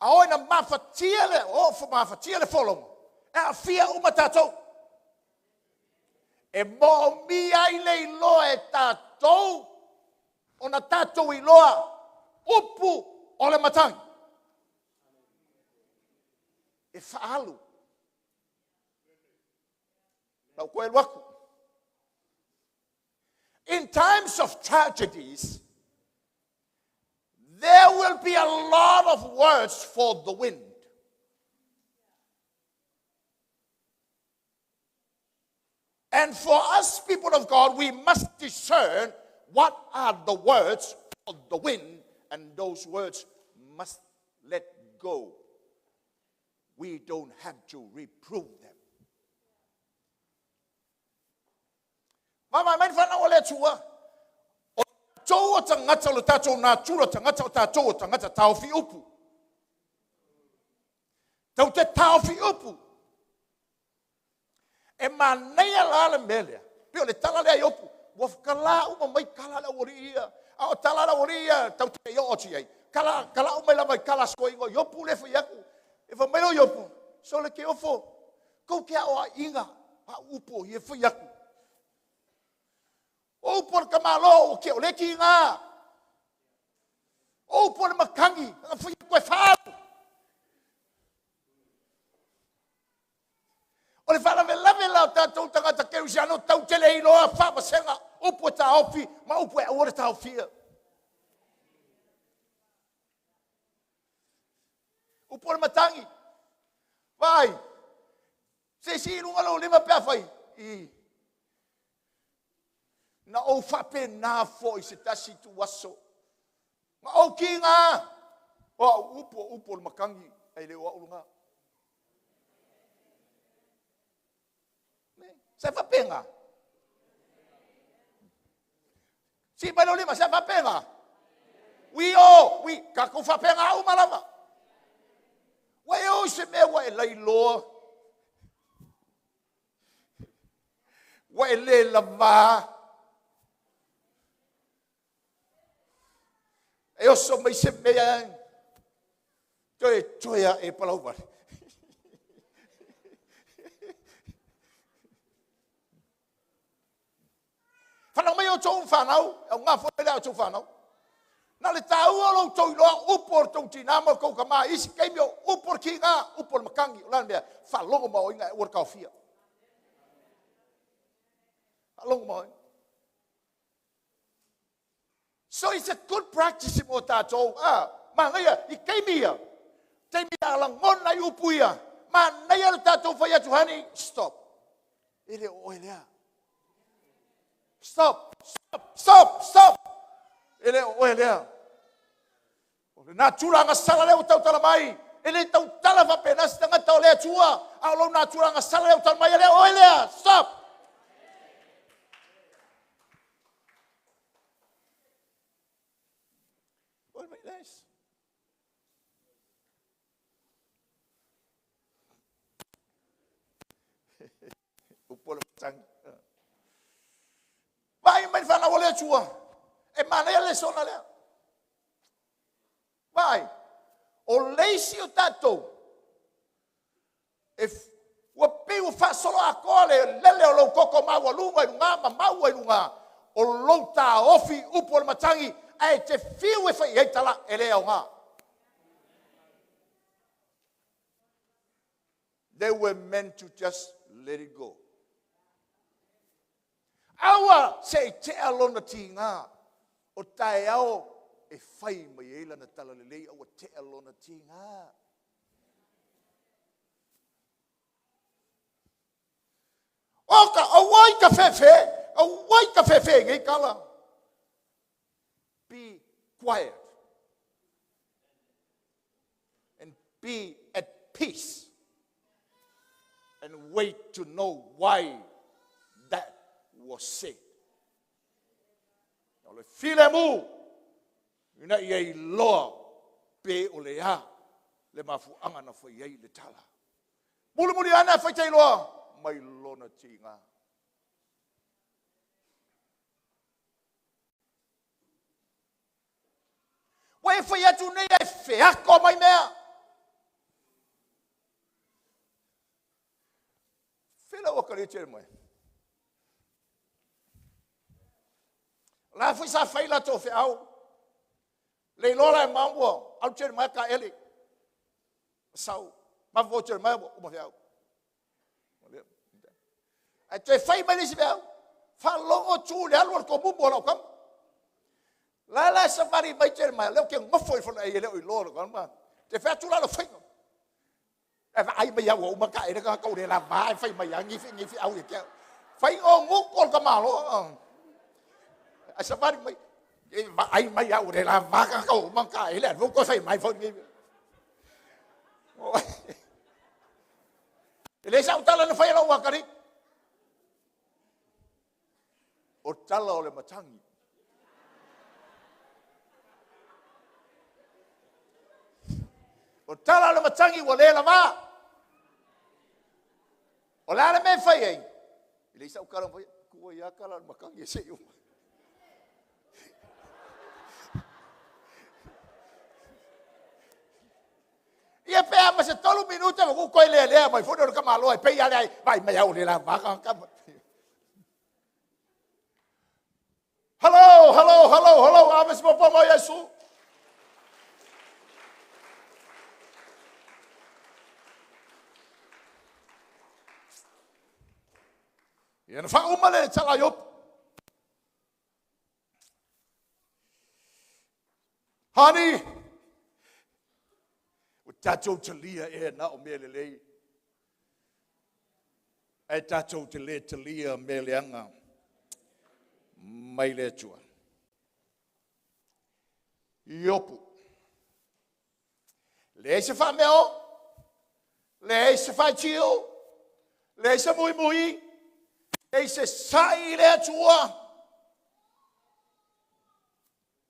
A oo ina mafatia le, o mafatia le folauga, e aafia uma tatou. E moomia ai le iloa e tatou ona tatou iloa upu o le matagi. E faaalu. Lau koe alu aku. In times of tragedies, there will be a lot of words for the wind. And for us people of God, we must discern what are the words for the wind, and those words must let go. We don't have to reprove them. Vaavaai mai le fanau a le Atua, o tatou o tagata o le tatou natura tagata o tatou o tagata taofi upu. Tau te taofi upu. E manaia la le mea lea. Pei o le tala lea a Iopu, ua kalā uma mai kala a le aualii ia. A o tala a le aualii ia tau te i oo atu i ai. Kala, kala uma lava i kala a si toeaina o Iopu lea e fai atu. E fai mai lea o Iopu, sole ke ofo, kou ke aoaiga a upu o ia e fai atu. O upu a le tamaloa ua ke o le kiga. O upu a le matagi, na fai atu e faaalu. O le faalavelave la o tatou tagata kerisiano tau te le iloa faavasega upu e taofi ma upu e aua le taofia. Upu o le matagi. Vaai, se i sii i luga lou lima pe afai i na ou faapena foi se tasi ituaso. Ma ou kiga, o au upu o upu o le matagi, ae le o au lena. Sa faapena. Sii mai lou lima, sa faapena. Ui o, ui, tatou faapena uma lava. Ua e o i se mea ua e lailoa. Ua e le lavā. E oso mai se mea toe toe a e palau vale. Whanau mai o tōu whanau, au ngā whai lea o tōu whanau. Na le tāua lo tou iloa upu o le tou tinā ma le tou tamā, isi taimi o upu o le kiga, upu o le matangi, o le a le mea, faalogo ma oiga e aua le taofia. Faalogo ma oiga. So it's a good practice mo tātou. Ah, manaia, i taimi ia, taimi a lagona i upu ia, manaia le tātou fai atu, honey, stop. E le o oe lea. Stop, stop, stop, stop. E le o oe lea. O lena tulaga sala lea ua tautala mai. E le tautala faapena se tagata o le Atua, a o lona tulaga sala lea ua tautala mai, e le o oe lea. Stop. Wait a minute. Upu o le matagi. Vaai mai le fanau a le Atua. E manaia le lesona lea. Vaai, o le isi o tatou, e, ua pei ua faasolo atoa le lele o lou toto maualuga i luga ma maua i luga o lou taofi upu o le matagi, ae te fiu e fai ai tala e le aoga. They were meant to just let it go. Aua se i tea lona tiga o taeao e fai mai ai lana tala lelei, aua tea lona tiga. O ka aua i ka fefe, aua i ka fefe i nei tala. Be quiet and be at peace and wait to know why that was said. O le filemu ina ia iloa pe o le a le mafuaaga na fai ai le tala. Mulimuli ane a faita iloa mai lona tiga. Ua e fai atu nei e feako mai mea. Fela ua kali tele mai. La foi sa fai la to feau. Le iloa la e maua, alu tele mai ka ele. Sau, ma vo tele mai uma feau. Ae toe fai mai le isi feau. Faalogo tu le alu o le tomumu o lau kama. La la savali mai tele mai, leo ke ngofo i fona e leo i loa le kama. Te fai atu la lo faiga. E vaai mai au uma ka ele ka kau le la va e fai mai angi fi ngi fi au e kia. Fai o nguko le kamalo. A savali mai. E vaai mai au le la va ka kau uma ka ele a ko fai mai fo ngi. E le sa utala na fai lau akari. O tala o le matangi. O tala o le matangi ua le lava. O le a le mea e fai ai? E le sa ukala fai, kua ia kala le matangi e se i uma. Ia pe a ma se tolu minute ma ku koe lea lea mai fone o le kamaloa e pei ale ai, vai mai au le la vaka kama. Hello, hello, hello, hello, ave se popo mai Iesu. Ia na whauma le tala iop. Honey, ua tatou talia ea na o mea lelei. Ae tatou te le talia mea leaga mai le Atua. Iopu. Leai se faameo, leai se faitio, leai se muimui, leai se sai i le Atua.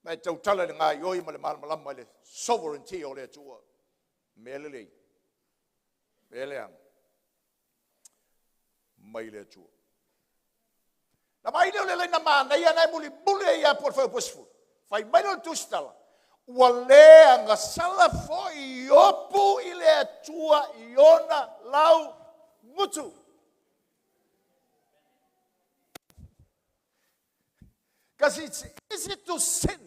Ma e tautala i le gaioi ma le malamalama i le sovereignty o le Atua. Mea lelei, mea leaga mai le Atua. Na mai lea o le laina manaia na e mulimuli ai ia po le whai o Fai mai lea o le tusitala. Ua le agasala foi Iopu i le Atua i ona lau gutu. Because it's easy to sin.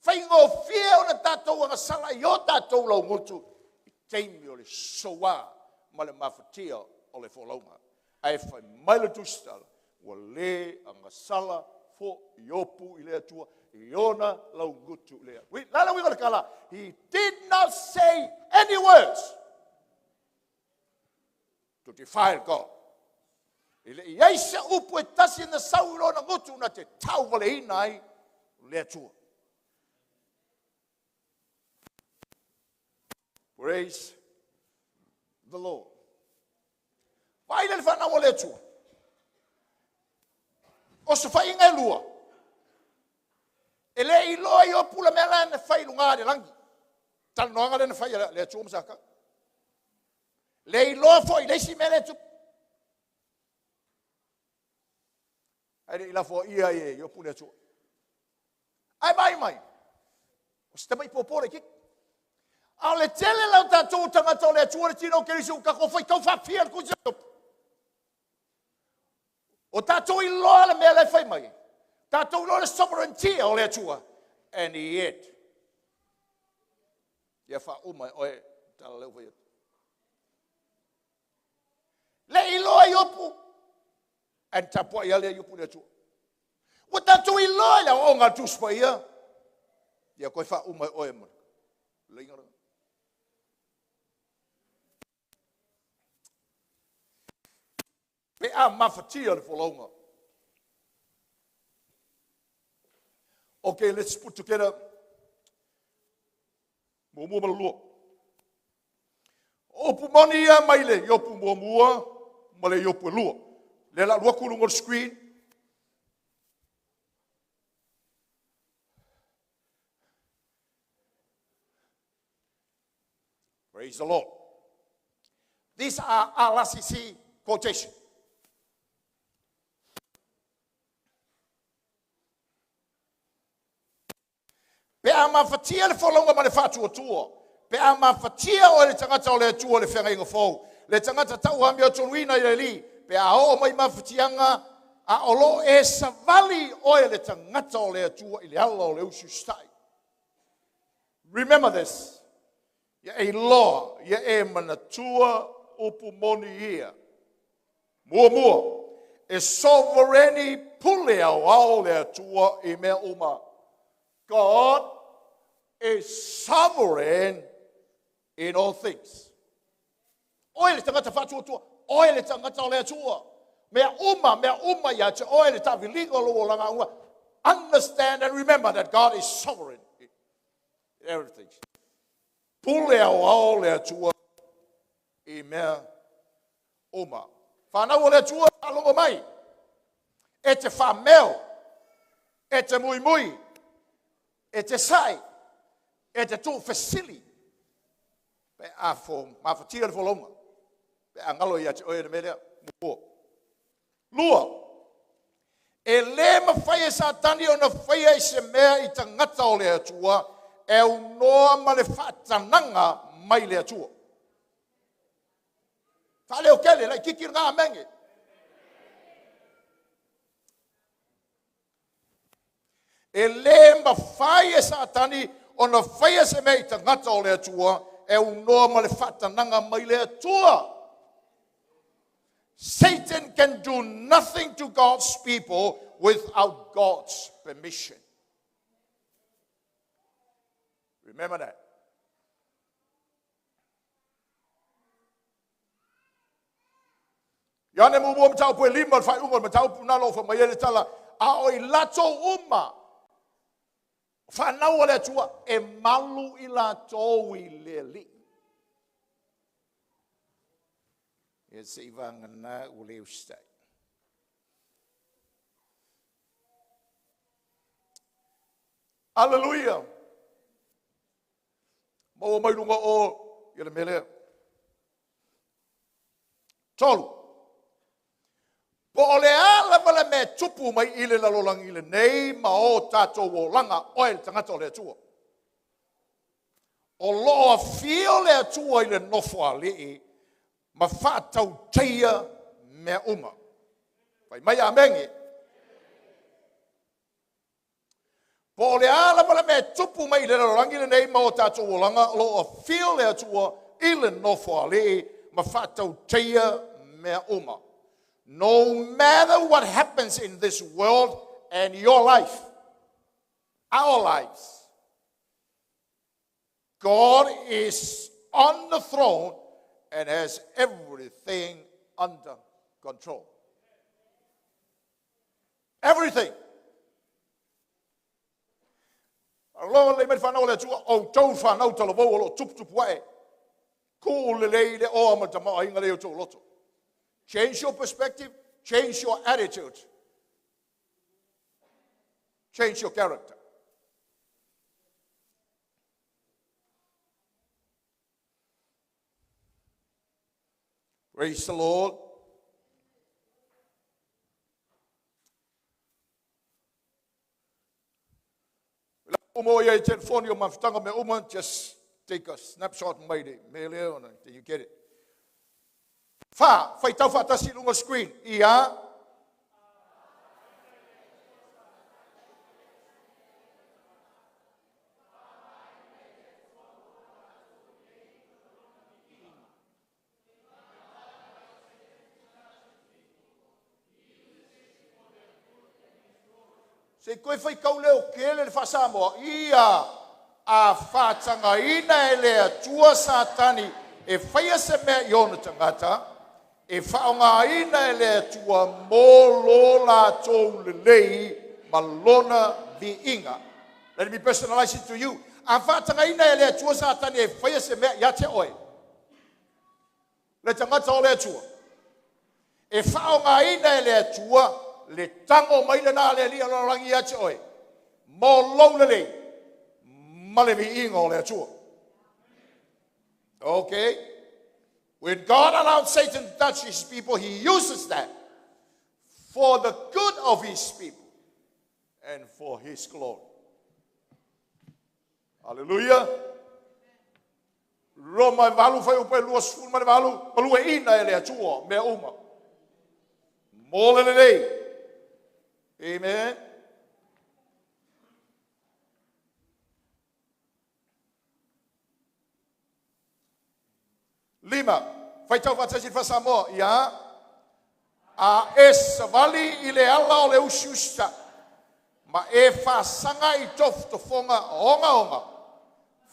Faigofie ona tatou agasala i o tatou laugutu i taimi o le soa ma le mafatia o le folauga. Ae fai mai le Tusitala, ua le agasala fo'i Iopu i le Atua i ona laugutu lea. Ui, la le uiga o le tala, he did not say any words to defile God. E le i ai se upu e tasi na sau i lona gutu na te tauvaleina ai le Atua. Praise the Lord. Vaai le whanau o le Atua. O se whainga e lua. E le iloa Iopu le mea la na fai i luga le langi. Talanoaga lea na fai e le Atua ma Satani. Le iloa foi le isi mea lea e tupu. Ae le i lafoaia ai e Iopu le Atua. Ae vaai mai, o se tamai pōpō laitiiti. A o le tele la o tatou tagata o le Atua le tino o Keriso ua tatou faitau faafia le tusi a Iopu. O tatou iloa le mea la e fai mai. Tatou iloa le sovereignty o le Atua. And yet, ia faauma e oe tala lea ua fai atu. Le iloa Iopu, ae na tapuai lava lea Iopu i le Atua. Ua tatou iloa i le aoaoga a le Tusi Paia, ia toe faauma e oe ma leiga lena. Pe a mafatia le folauga. Okay, let's put together muamua ma le lua. O upu moni ia mai le Iopu muamua ma le Iopu e lua. Lea la alu atu i luga o le screen. Praise the Lord. These are RCC quotation. Pe a mafatia le folauga ma le faatuatua, pe a mafatia oe le tagata o le Atua le feagaiga fou, le tagata tauamiotoluina i le Alii, pe a oo mai mafatiaga, a o lo o e savali oe le tagata o le Atua i le ala o le usiusitai. Remember this. Ia e iloa, ia e manatua upu moni ia. Muamua, e sovereign pule aoao le Atua i mea uma. God is sovereign in all things. Oe le tagata faatuatua, oe le tagata o le Atua. Mea uma ia te oe le taaviliga o lou olaga auga. Understand and remember that God is sovereign in everything. Pule aoao le Atua i mea uma. Whanau o le Atua, faalogo mai. E te whameo, e te muimui, e te sai, e te tuufesili. Pe a fo, mafatia le folauga. Pe a ngalo ia te oe le mea lea. Mua. Lua, e le mawhai e Satani o na whaia i se mea i tagata o le Atua, e aunoa ma le faatananga mai le Atua. Whaaleo kele, lai kiki ngā menge. E le mawhai e Satani o na whaia se mea i tagata o le Atua, e aunoa ma le faatananga mai le Atua. Satan can do nothing to God's people without God's permission. Remember that. Ioane muamua mataupu e lima o le faaiuga o le mataupu na lo fa mai ai le tala, a o i latou uma whanau o le Atua e malu i latou i le Alii. Ia se i vagana ua le usitai. Hallelujah. Maua mai lunga o ia le mea lea. Tolu. Po o le a lava le mea tupu mai i le lalolagi lenei ma o tātou olaga oe le tagata o le Atua. O loo afio le Atua i le nofo alii ma faatautaia mea uma. Fai mai amenge. Po o le a lava le mea e tupu mai i le lalolagi lenei ma o tatou olaga, o lo o afio le Atua i le nofoalii ma faatautaia mea uma. No matter what happens in this world and your life, our lives, God is on the throne and has everything under control. Everything. Aloha lelei mai le whanau o le Atua, o outou whanau talavou o lo o tuputupu ae. Ku lelei le oa ma le tamaoaiga lea i outou loto. Change your perspective, change your attitude, change your character. Praise the Lord. Uma ia i telefoni o mafutaga mea uma, just take a snapshot mai le mea lea ona, then you get it. Wha, whaitau whaatasi i lunga screen. Ia. Se i toe faitau leotele le faa-Samoa, ia a faatagaina e le Atua Satani e faia se mea i ona tagata, e faaaogaina e le Atua mo lo latou lelei ma lona viiga. Let me personalize it to you. A faatagaina e le Atua Satani e faia se mea ia te oe, le tagata o le Atua, e faaaogaina e le Atua le tago mai lena a le Alii o le lalolagi ia te oe, mo lou lelei ma le viiga o le Atua. Okay? When God allowed Satan to touch his people, he uses that for the good of his people and for his glory. Hallelujah. Roma e valu fuaiupu e 28, malueina e le Atua mea uma. Mo le lelei. Amen. Lima, faitau faatasi le faa-Samoa, ia, a e savali i le ala o le usiusita'i, ma e faasaga i tofotofoga ogaoga,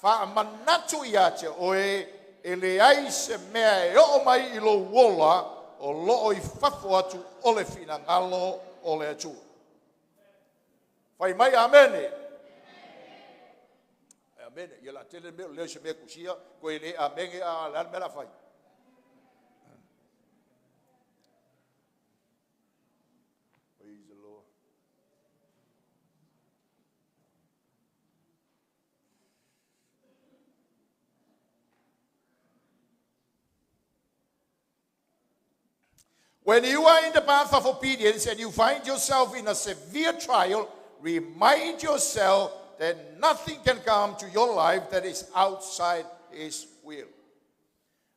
faamanatu ia te oe e leai se mea e oo mai i lou ola o loo i fafo atu o le finagalo o le Atua. Fai mai amene. Amene. Ia la tele mea o lea se mea kusia, koe le amene a le mea la fai. Praise the Lord. When you are in the path of obedience and you find yourself in a severe trial, remind yourself that nothing can come to your life that is outside His will.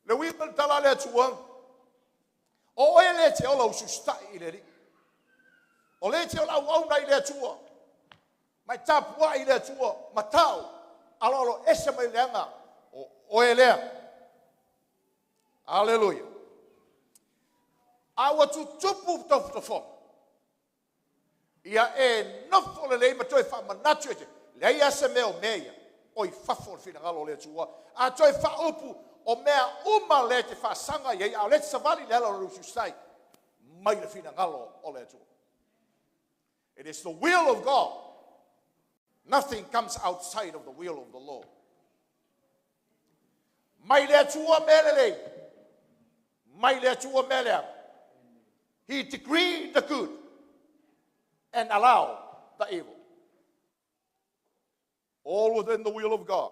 Le uiga le tala a le Atua, o oe le te ola usiusitai i le Alii. O le te ola auauna i le Atua. Mai tapuai i le Atua, matau, aloalo ese mai le aga, o oe lea. Aleluia. A ua tutupu tofotofoga, ia e nofo lelei ma toe faamanatu e te, leai lava se mea o mea ia, o i fafo o le finagalo o le Atua, a toe faaupu o mea uma lea e te faasaga i ai, a o lea e te savali i le ala o le usiusai, mai le finagalo o le Atua. It is the will of God. Nothing comes outside of the will of the Lord. Mai le Atua mea lelei, mai le Atua mea leaga. He decreed the good and allowed the evil. All within the will of God.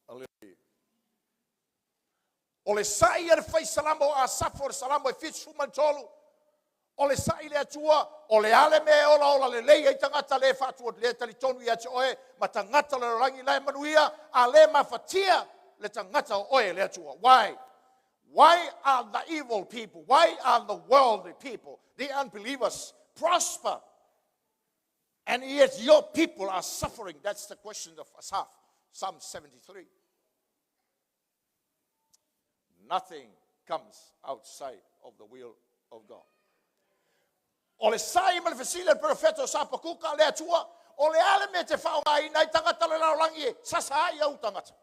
Hallelujah. O le sa'i a le fai salamo o Asafa o le salamo e 73, o le sa'i le Atua, o le a le mea e olaola lelei ai tagata le faatua le talitonu ia te oe, ma tagata o le lalolagi la e manuia, a le mafatia le tagata o oe le Atua. Why? Why are the evil people, why are the worldly people, the unbelievers prosper and yet your people are suffering? That's the question of Asaph, Psalm 73. Nothing comes outside of the will of God. O le sai ma le fesili a le perofeta o Sapakuka, le Atua, o le a le mea e te faaaogaina ai tagata o le lalolagi e sasa ai au tagata?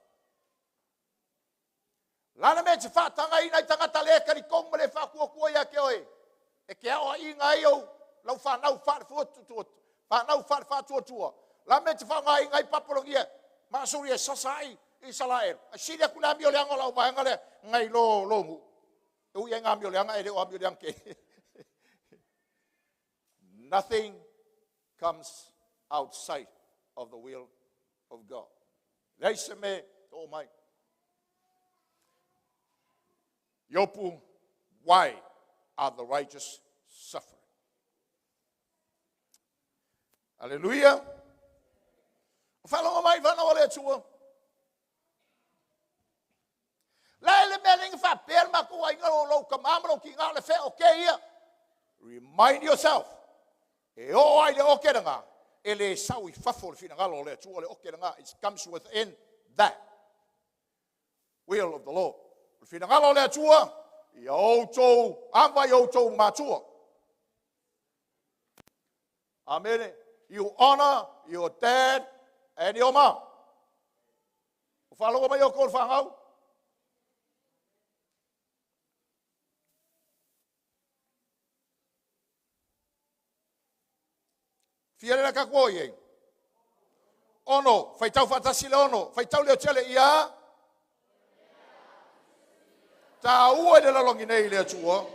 O le a le mea e te faatagaina ai tagata le talitonu ma le faatuatua ia te oe, e te aoaiina ai ou lau fanau fanau faale-faatuatua? O le a le mea e te faaaogaina ai Papalonia ma Asuria e sasa ai Isaraelu? Ae sili atu le amioleaga o lau vaega lea nai lo lou nuu. E ui ai ngā amioleaga e le o amioleaga tele. Nothing comes outside of the will of God. Leai se mea e oo mai. Iopu, why are the righteous suffering? Aleluia. O faalogo mai fanau a le Atua. La e le mea le faapea le matou aiga o lou tama ma lou tina o le fea o ke ia. Remind yourself, e oo ai le oke lena, e le sau i fafo le finagalo o le Atua le oke lena. It comes within that will of the Lord. O le finagalo o le Atua, ia outou ava i outou matua. Amen. You honor your dad and your mom. O faalogo mai outou le fanau. Fia le ka ko i Ono, faitau faatasi le ono, faitau leo tele ia. Taua i le lalolagi nei le Atua,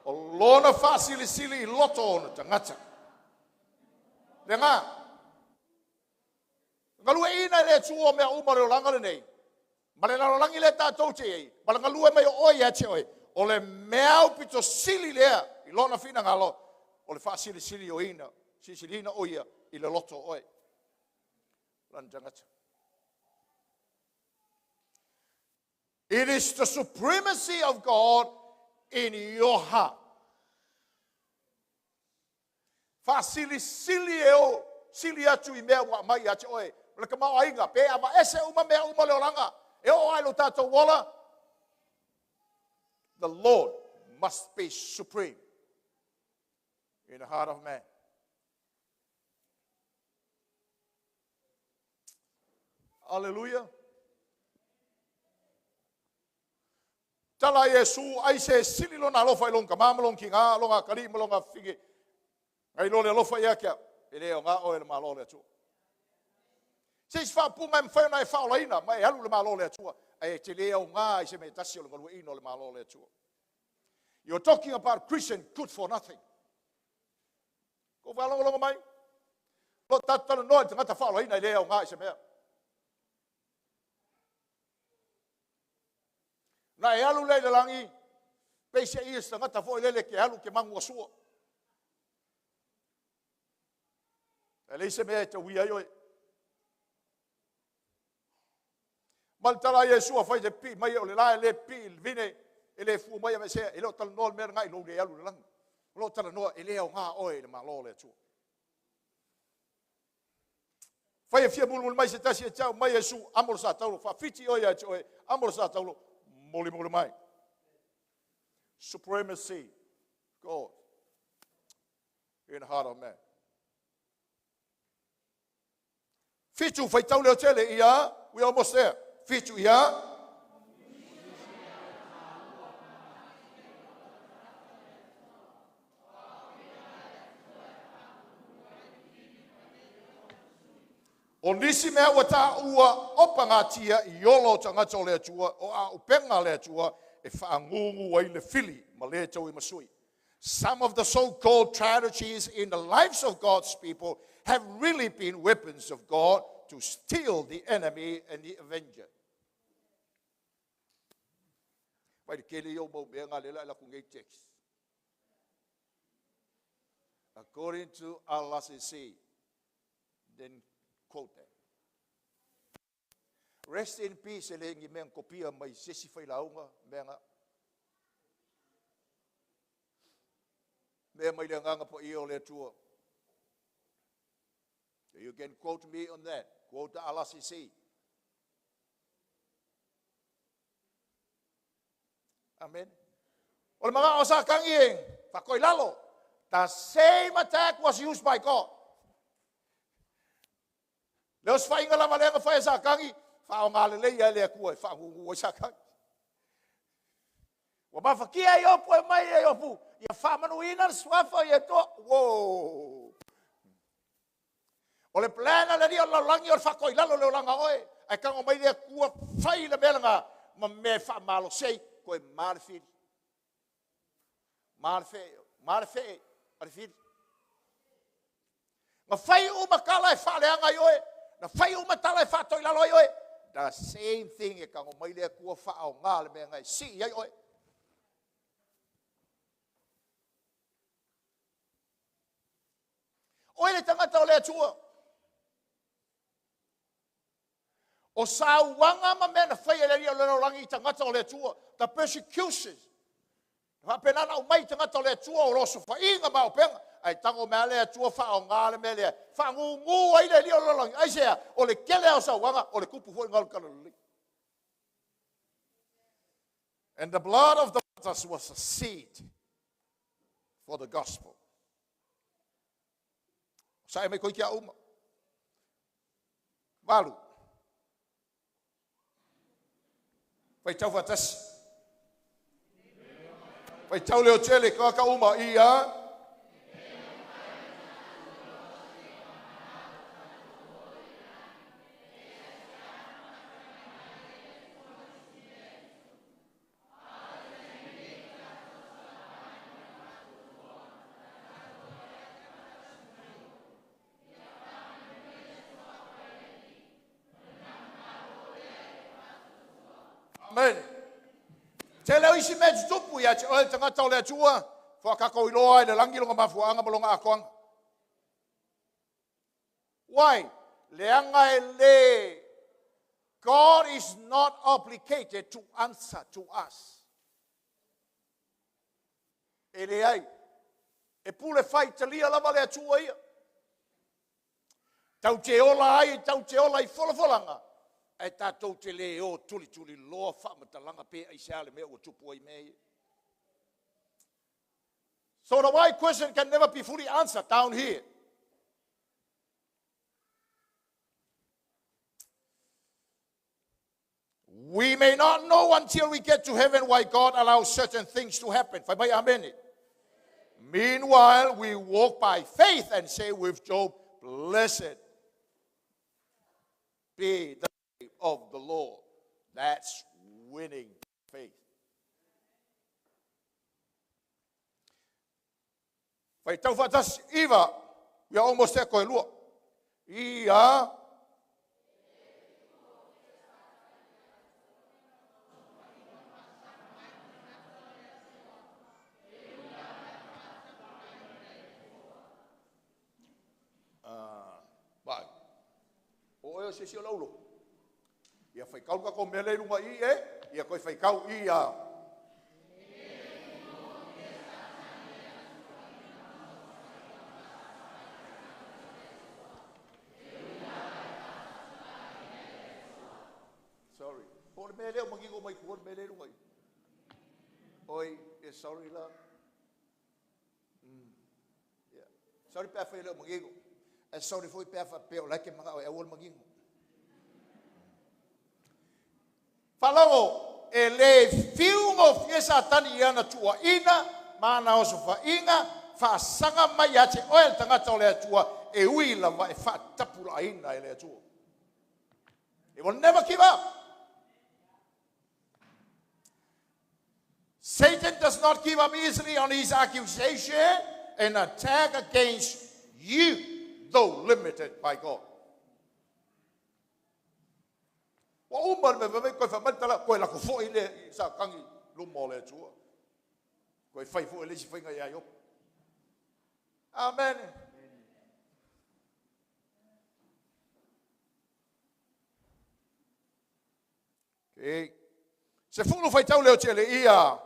o lona faasilisili i loto o ona tagata. Le ga, galueaiina e le Atua o mea uma o le olaga lenei, ma le lalolagi lea tatou te i ai, ma le galue mai o oe ia te oe, o le mea aupito sili lea i lona finagalo, o le faasilisili oina, silisiliina o ia i le loto o oe. Lana tagata. It is the supremacy of God in your heart. Faasilisili e o sili atu i mea ua aumai ia te oe. O le tamaoaiga, pe aveese uma mea uma o le olaga, e oo ai lo tatou ola. The Lord must be supreme in the heart of man. Aleluia. Tala a Iesu, ai se sili lona alofa i lona tama ma lona tina, lona atalii ma lona afafine, nai lo le alofa ia te au, e le aoga oe i le Malo o le Atua. Se isi faaupuga e mafai ona e faaolaina ma e alu i le Malo o le Atua, ae e te le aoga i se mea e tasi o le galueaiina o le Malo o le Atua. You're talking about Christian good for nothing. Kou faalogologo mai, o lo o tatou talanoa i le tagata faaolaina e le aoga i se mea. Na e alu lea i le lagi, peiseai ia se tagata foi lele ke alu ke magu asua. E leai se mea e tauia ai oe. Ma le tala a Iesu afai te pipii mai o le la e le pipii i le vine, e le fua mai aveesea, e le o talanoa le mea lena i lou le alu i le lagi. O lo o talanoa e le aoga oe i le Malo o le Atua. Fai e fia mulimuli mai se tasi e te au mai Iesu, amo le sa taulo, faafiti oe ia te oe, amo le sa taulo, mulimuli mai. Supremacy, God, in the heart of man. Fitu, faitau leo tele ia, we almost there. Fitu ia. O nisi mea ua taua o pagatia i ola o tagata o le Atua, o auupega a le Atua e faagugu ai le fili ma le tauimasui. Some of the so-called tragedies in the lives of God's people have really been weapons of God to steal the enemy and the avenger. Vai le tele ia o mau mea ngā lela e la ku nei text. According to LCC, then quote that. Rest in peace e le ngi mea kopia mai se isi failauga mea nga. Mea mai le agaga paia o le Atua. You can quote me on that. Quote the LRCC. Amen. O le magao o Satani e whakoilalo. The same attack was used by God. Le os whainga lava le whae Satani, wha o ngā lelei ai le akua e whaangungu ai Satani. Ua mafakia Iopu e mai e Iopu, ia faamanuina le suafa o Ietua. Wow! O le plan a le alii o le lalolagi o le faatoilalo le olaga o oe, ae tago mai le Atua fai le mea lena ma mea e faamalosi ai, toe ma le fili. Ma le fee, ma le fee a le fili. Na fai uma tala e faaleaga ai oe, na fai uma tala e faatoilalo ai oe. The same thing e tago mai le Atua faaaoga le mea na e sii ai oe. Oe le tagata o le Atua. O sauaga ma mea na fai e le Alii o le lalolagi i tagata o le Atua, the persecutions. Faapena ona aumai i tagata o le Atua o lo osofaiga ma auupega, ae tago mai lava le Atua faaaoga le mea lea, faagugu ai le Alii o le lalolagi. Aisea? O le tele lava o sauaga, o le tupu foi lena o le talalelei. And the blood of the martyrs was a seed for the gospel. Sae mai koe ki a uma. Valu. Faitau faatasi. Faitau leo tele ka uma ia. Amen. Tele o isi mea tutupu ia te oe le tagata o le Atua, faatoa tatou iloa ai le lagi lona mafuaaga ma lona atoaga. Why? Leaga e le God is not obligated to answer to us. E leai. E pule faitalia lava le Atua ia. Tau te ola ai, tau te ola i folafolaga, ae tatou te le o tulituliloa faamatalaga pe aisea le mea ua tupu ai mea ia. So the why question can never be fully answered down here. We may not know until we get to heaven why God allows certain things to happen. Fai mai amene. Meanwhile, we walk by faith and say with Job, blessed be the name of the Lord. That's winning faith. Faitau faatasi, iva, we are almost there, koe lua. Ia. Vai. O oe o se isi o laulo. Ia faikau le tatou mea lea i luga i i e, ia toe faikau i a. Sorry. Po o le mea lea o manino mai tua le mea lea i luga i. Oi, e sorry la. Yeah. Sorry pe afai e le o manino. Ae sorry foi pe a faapea o la e te manao e aua le manino. Faalogo, e le fiu gofie Satani i ana tuuaiga ma ana osofaiga faasaga mai ia te oe le tagata o le Atua, e ui lava e faatapulaaina e le Atua. He will never give up. Satan does not give up easily on his accusation and attack against you, though limited by God. Ua uma le mea fai mai koe fai mai le tala, koe lako foi lea i Satani i luma o le Atua. Koe fai foi le isi faiga ia Iopo. Amen. Okay. Sefulu faitau leo tele ia.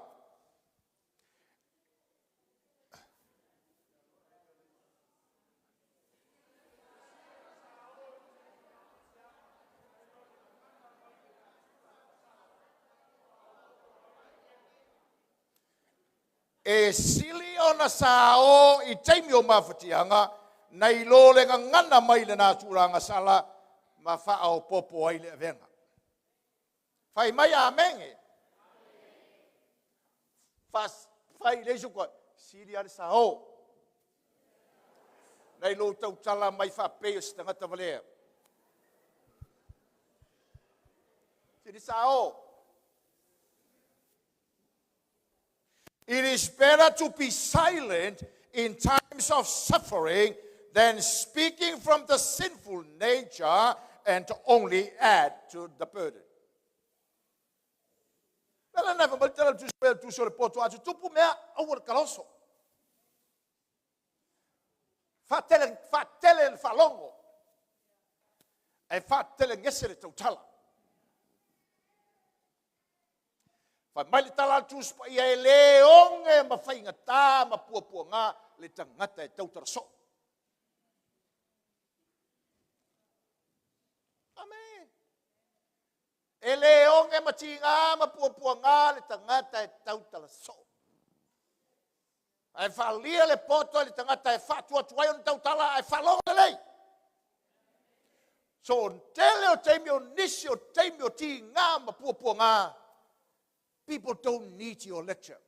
E sili ona sāō i taimi o mafatiaga, nai lo le gagana mai i lena tulaga sala ma faaopoopo ai le avega. Fai mai amene. Fai le isi koa, sili lava le sāō. Nai lou tautala mai faapei o se tagata valea. Sili sāō. It is better to be silent in times of suffering than speaking from the sinful nature and to only add to the burden. La la na mai tala tu se tu so le poto atu tupu mea aua le kaloso. Faatele faatele le faalogo. Ae faatele gese le tautala. Fai mai le tala a le Tusi Paia e le oge ma faigata ma puapuaga le tagata e tautala soo. Amen. E le oge ma tiga ma puapuaga le tagata e tautala soo. Ae faalia le poto i le tagata e faatuatuai ona tautala ae faalogo lelei. So o tele o taimi o nisi o taimi o tiga ma puapuaga, people don't need your lecture.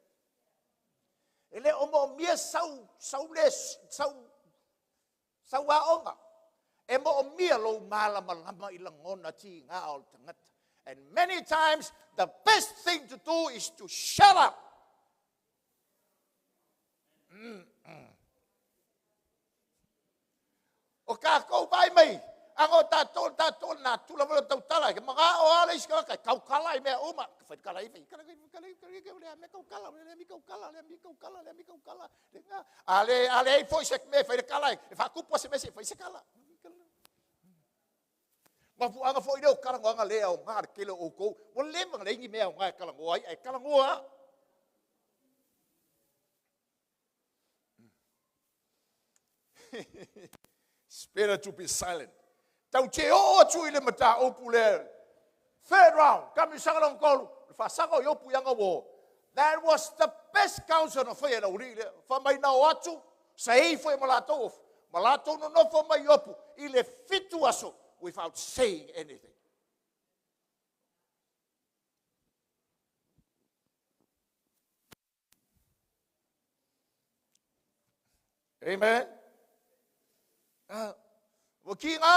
E le o moomia sau, sau le, sau, sau aoga. E moomia lou malamalama i lagona tiga o le tagata. And many times the best thing to do is to shut up. O kākou vai mai, aga o tātou, tātou nā tula wale o tautala, ke mga o ale isi kaka, kaukala i mea uma, whai kala i whai kala i kala i kala i kala i kaukala, le mi kaukala, le mi kaukala, le mi kaukala, le nga, ale, ale i foi se me whai kala, e whakupu se me se whai se kala. Mafuaaga foi lea o kalagoaga le aoga le tele o outou, ua leva ona leai ni mea aoga e kalagoa ai, ae kalagoa lava. It's better to be silent. Tau te oo atu i le mataupu lea. Third round, kamisaga lona tolu, le faasaga o Iopu i aga uo. That was the best counsel na faia e le aualii lea. Fai mai na o atu, saei foi ma latou, ma latou nonofo mai Iopu i le 7 aso without saying anything. Amen. Ua ki ngā,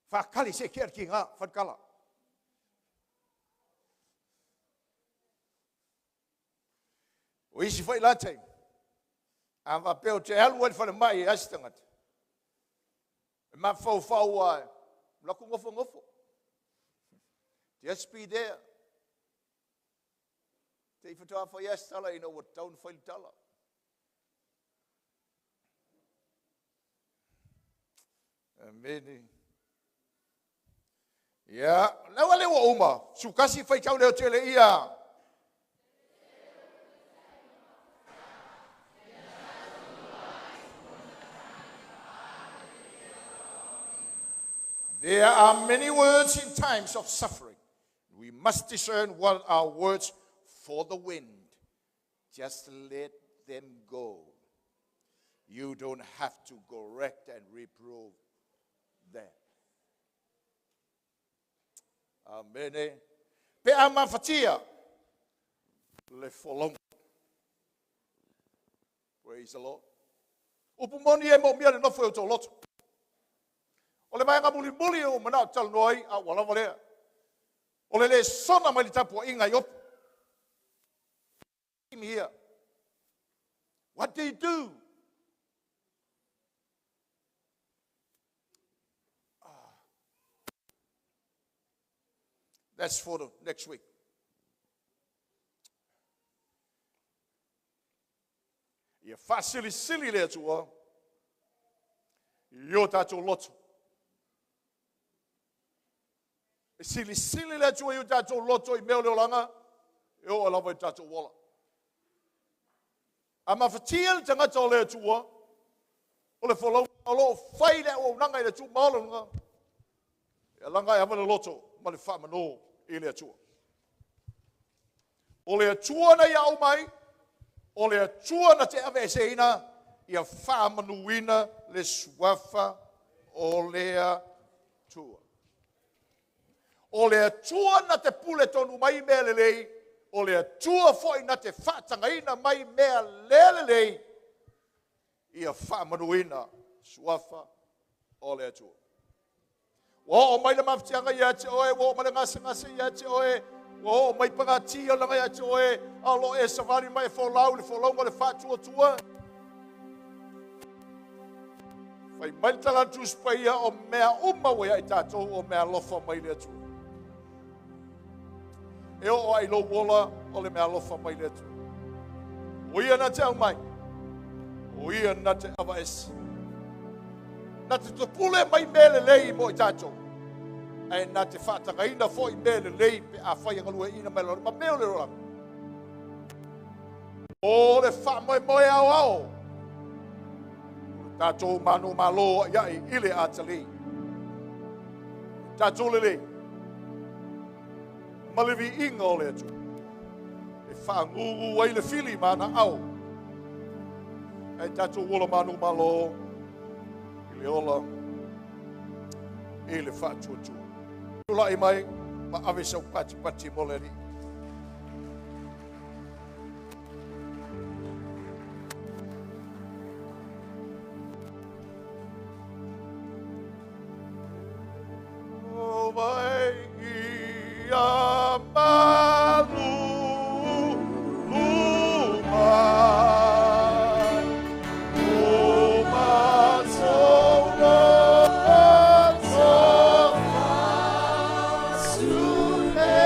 whakali se kia ki ngā, whatkala. O isi foi la taimi, a faapea o te alu ai le falemai e asi tagata, e mafaufau a laku nofonofo. Just be there. Te i whatoa whai asi tala ina ua tatau ona fai le tala. Amene. Ia, lau ale ua uma, sukasi faitau leo tele ia. There are many words in times of suffering. We must discern what are words for the wind. Just let them go. You don't have to correct and reprove them. Amene. Pe a mafatia le folauga. Praise the Lord. Upu moni e moomia le nofo e o tō loto. O le vaega mulimuli o manao talanoa ai, a ua lava lea. O le lesona mai le tapuaiga i Iopu. Here. What do you do? That's for the next week. Ia faasilisili le Atua i o tatou loto. E silisili le Atua i o tatou loto i mea o le olaga, e oo lava i tatou ola. A mafatia le tagata o le Atua, o le folauga o lo o fai le auaunaga i le Atua ma ola luga, e alaga e ava le loto ma le faamanō i le Atua. O le Atua na ia au mai, O le Atua na te aveeseina ia faamanuina le suafa o le Atua. O le Atua na te pule tonu mai mea lelei, o le Atua foi na te faatagaina mai mea le lelei, ia faamanuina suafa o le Atua. Ua oo mai le mafatiaga ia te oe, ua oo mai le gasegase ia te oe, ua oo mai pagatia laga ia te oe, a o lo o e savali ma e folau le folauga o le faatuatua. Fai mai le tala a le Tusi Paia, o mea uma ua ia i tatou, o mea alofa mai le Atua. E oo ai lou ola, o le mea alofa mai le Atua. O ia na te aumai, o ia na te avaese. Na te topule mai mea lelei mo i tatou, ae na te faatagaina foi mea lelei pe afai e galueaiina mai lalo ma mea o le olaga. O le faamoemoe aoao, o le tatou manumalo aiai i le atalii. Tatou lelei, ma le viiga o le Atua, e faagugu ai le fili ma ana ao, ae tatou ola manumalo i le ola i le faatuatua. Tulai mai ma ave sau patipati mo le Alii. O mai ia malu luma, o masola sune.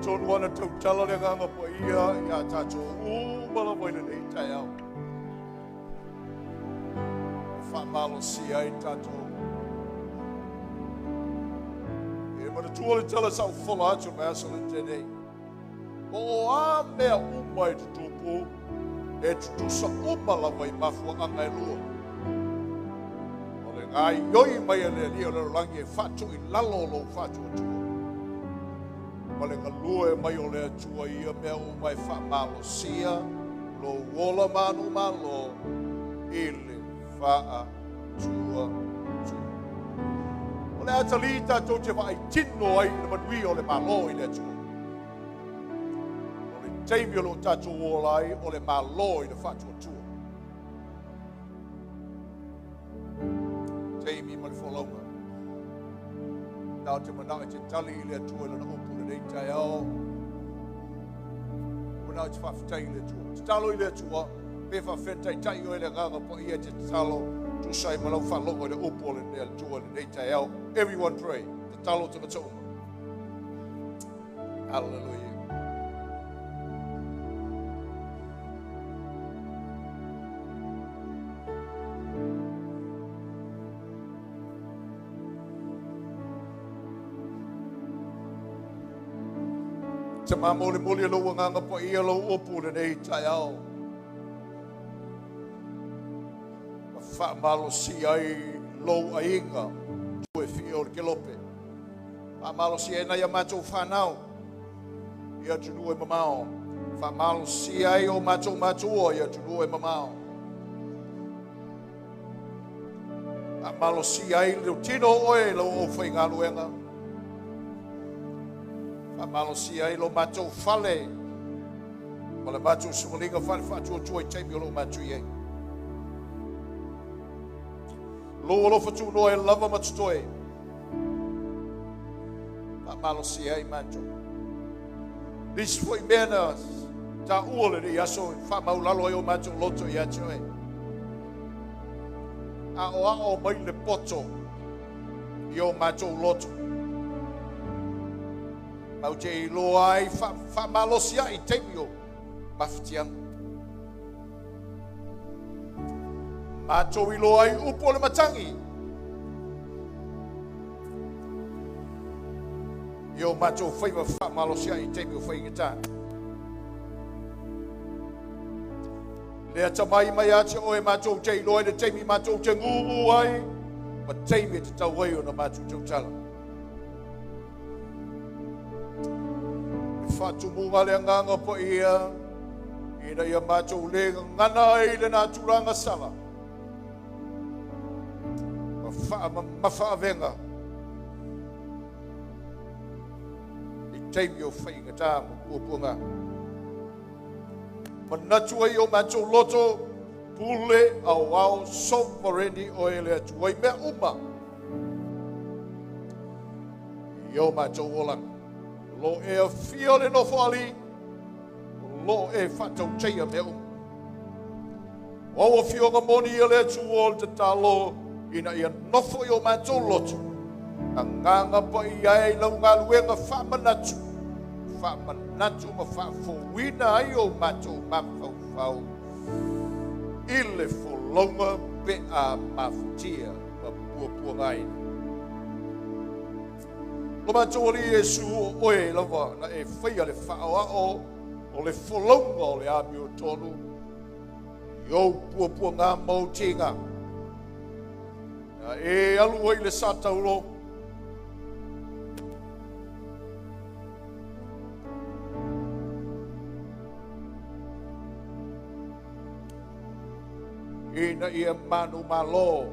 tonu ana tautala le agaga paia iā tatou uma lava i lenei taeao. E faamalosia ai tatou. E manatua le tala sa ou fola atu le vaiaso le tenei. Po o a mea uma e tutupu, e tutusa uma lava i mafuaaga e lua. O le gaoioi mai e le Alii o le lalolagi e faatuilalo lou faatuatua. Ma le galue mai o le Atua i ia mea uma e faamalosia lou ola manumalo i le faatuatua. O le a talī tatou te vaai tino ai i le manuia o le Malo i le Atua. O le taimi o lo o tatou ola ai o le Malo i le faatuatua. Taimi ma le folauga. Tatou te manao e te tali i le Atua i lana upu lenei taeao. Manao e te faafetai i le Atua. Tatalo i le Atua, pe faafefea taitai oe le agaga paia e te tatalo tusa ai ma lau faalogo i le upu o le Atua lenei taeao. Everyone pray. Tatalo tagata uma. Hallelujah. Te mamolimoli e lou agaga paia lou upu lenei taeao. Ma faamalosia ai lou aiga tu e fia o le kelope. Faamalosia ai nai a matou whanau i atunuu e mamao. Faamalosia ai o matou matua i atunuu e mamao. Faamalosia ai le tino oe lau o faigaluega. Faamalosia ai lo matou fale ma le matou sumaliga fale faatuatua i taimi o lo matou i ai. Lou alofa tunoa e lava ma totoe. Faamalosia ai matou. Nisi foi mea na taua lenei aso faamaulalo ai o matou loto ia te oe. Aoao mai le poto i o matou loto. Mau te iloa ai faamalosia i taimi o mafatiaga. Matou iloa ai upu o le matagi. I o matou faiva faamalosia i taimi o faigata. Lea tamai mai ate oe matou te iloa i le taimi matou te gugu ai, ma taimi e te tau ai ona matou tautala. E faatumuga le agaga paia, ina ia matou le gagana ai le naturaga sala, ma faamamafa avega i taimi o faigata ma puapuaga. Manatu ai o matou loto, pule aoao sovereign oe le Atua i mea uma. I o matou olaga. Lo e afio le nofo ali, lo e faatauteia mea uma. O au afioga moni ia le Atua o le tatalo ina ia nofo i o matou loto. Agaga paia ai lau galuega faamanatu. Faamanatu ma faafouina ai o matou mafaufau i le folauga pe a mafatia ma puapuagaina. Lo matou Alii Iesu o oe lava na e faia le faaoao o le folauga o le amiotonu i ou puapuaga ma ou tiga. Na e alu ai le sa taulo ina ia manu malo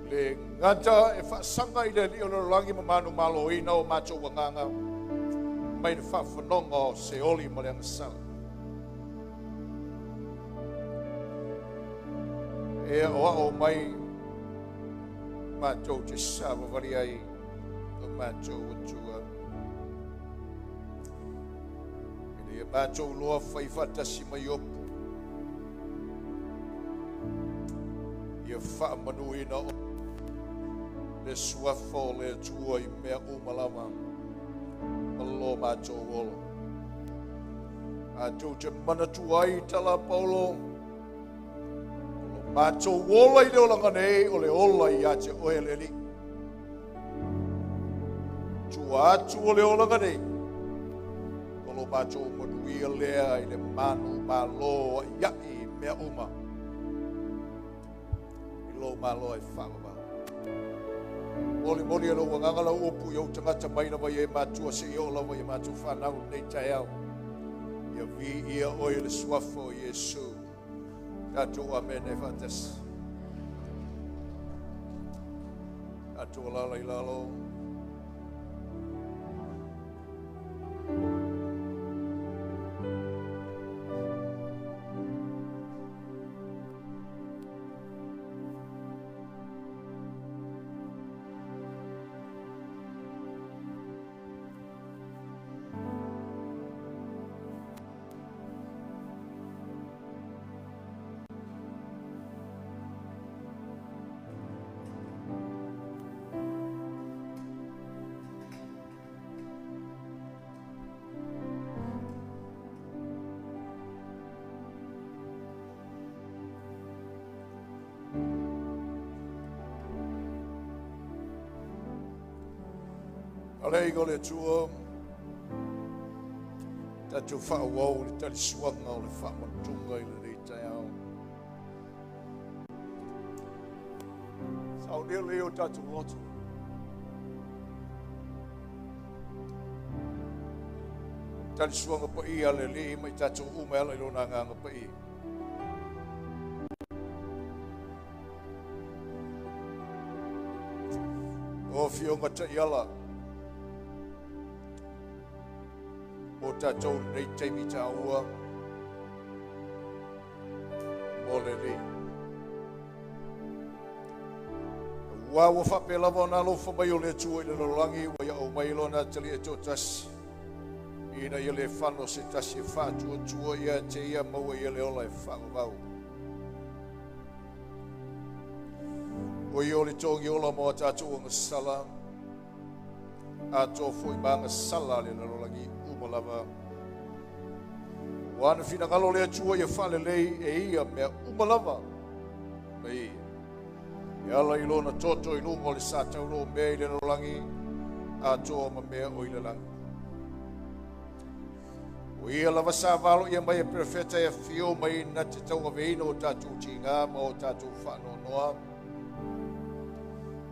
le gata e faasaga i le Alii o le lalolagi ma manu maloina o matou agaga mai le faafanoga o Seoli ma le agasala. E aoao mai matou te savavali ai o matou Atua. Ina ia matou loa fai faatasi mai opu. Ia faamanuina o le suafa o le Atua i mea uma lava. Ma lo mātou ola. A tou te manatu ai tala Paulo. O lo mātou ola i le olaga nei, o le ola ia te oe le Alii. Tua atu o le olaga nei, o lo mātou manuia lea i le manu malo ai i mea uma. I lo malo e whaavavau. Moli moli e lau agaga lau upu i ou tagata mai lava i e matua seia oo lava i a matou fanau i lenei taeao. Ia viia oe i le suafa o Iesu. Tatou amene faatasi. Tatou alaala i lalo. Aleiga o le Atua, tatou faaauau le talisuaga o le faamatuga i lenei taeao. Saunia lelei o tatou loto. Talisuaga paia a le Alii ma i tatou uma e ala i lona agaga paia. O Afioga Taiala, mo tatou lenei taimi taua, mo le Alii. Ua ua faapea lava ona alofa mai o le Atua i le lalolagi, ua ia aumai lona Atalii e toatasi, ina ia le fano se tasi e faatuatua ia te ia maua ia le ola e faavavau. O ia o le togi ola mo a tatou agasala, atoa foi ma agasala a le lalolagi uma lava. Ua ana finagalo le Atua ia faalelei e ia mea uma lava ma ia. E ala i lona toto i luga o le sa taulo mea i le lalolagi, atoa ma mea o i le lagi. O ia lava sa valo ia mai e perofeta e afio mai na te tauaveina o tatou tiga ma o tatou faanoanoa.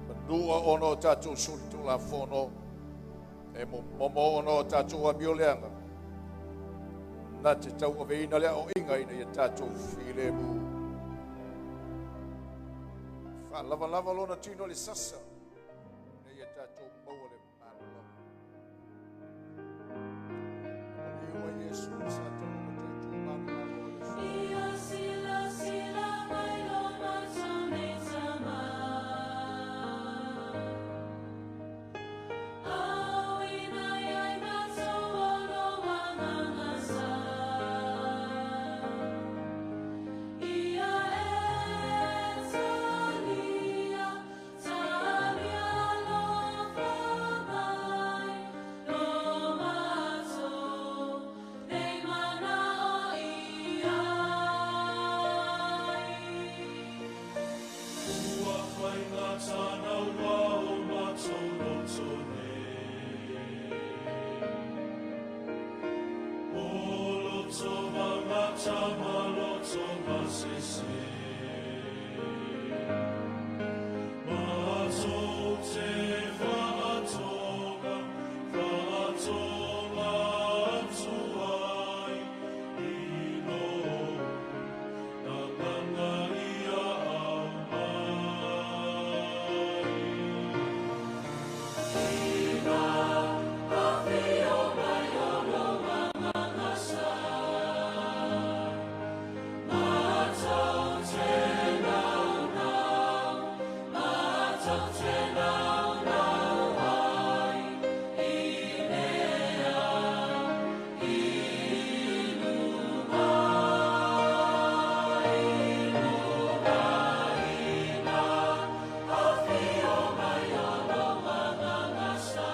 Manua ona o tatou solitulafono, e momomo ona o tatou amioleaga. Na te tauaveina le aoaiga ina ia tatou filemu. Faalavalava lona tino i le sasa, ina ia tatou maua le malolo. Maliu ai Iesu i le sa taulo ma toe tu malomalo o le Aso. Ia silasila mai lo matou nei tama. Auina iai matou o lo agaga sa. Ia e talia, talia alofa mai lo matou nei manao i ai. Ua faigata naua o matou loto nei. O loto vagata ma loto masese. Matou te faatoga, faatoga atu ai i lou agaga ia aumai. Ina afio mai o lo agaga sa. Matou te naunau, matou te naunau ai i mea i luga, i luga, ina afio mai o lo agaga sa.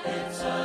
E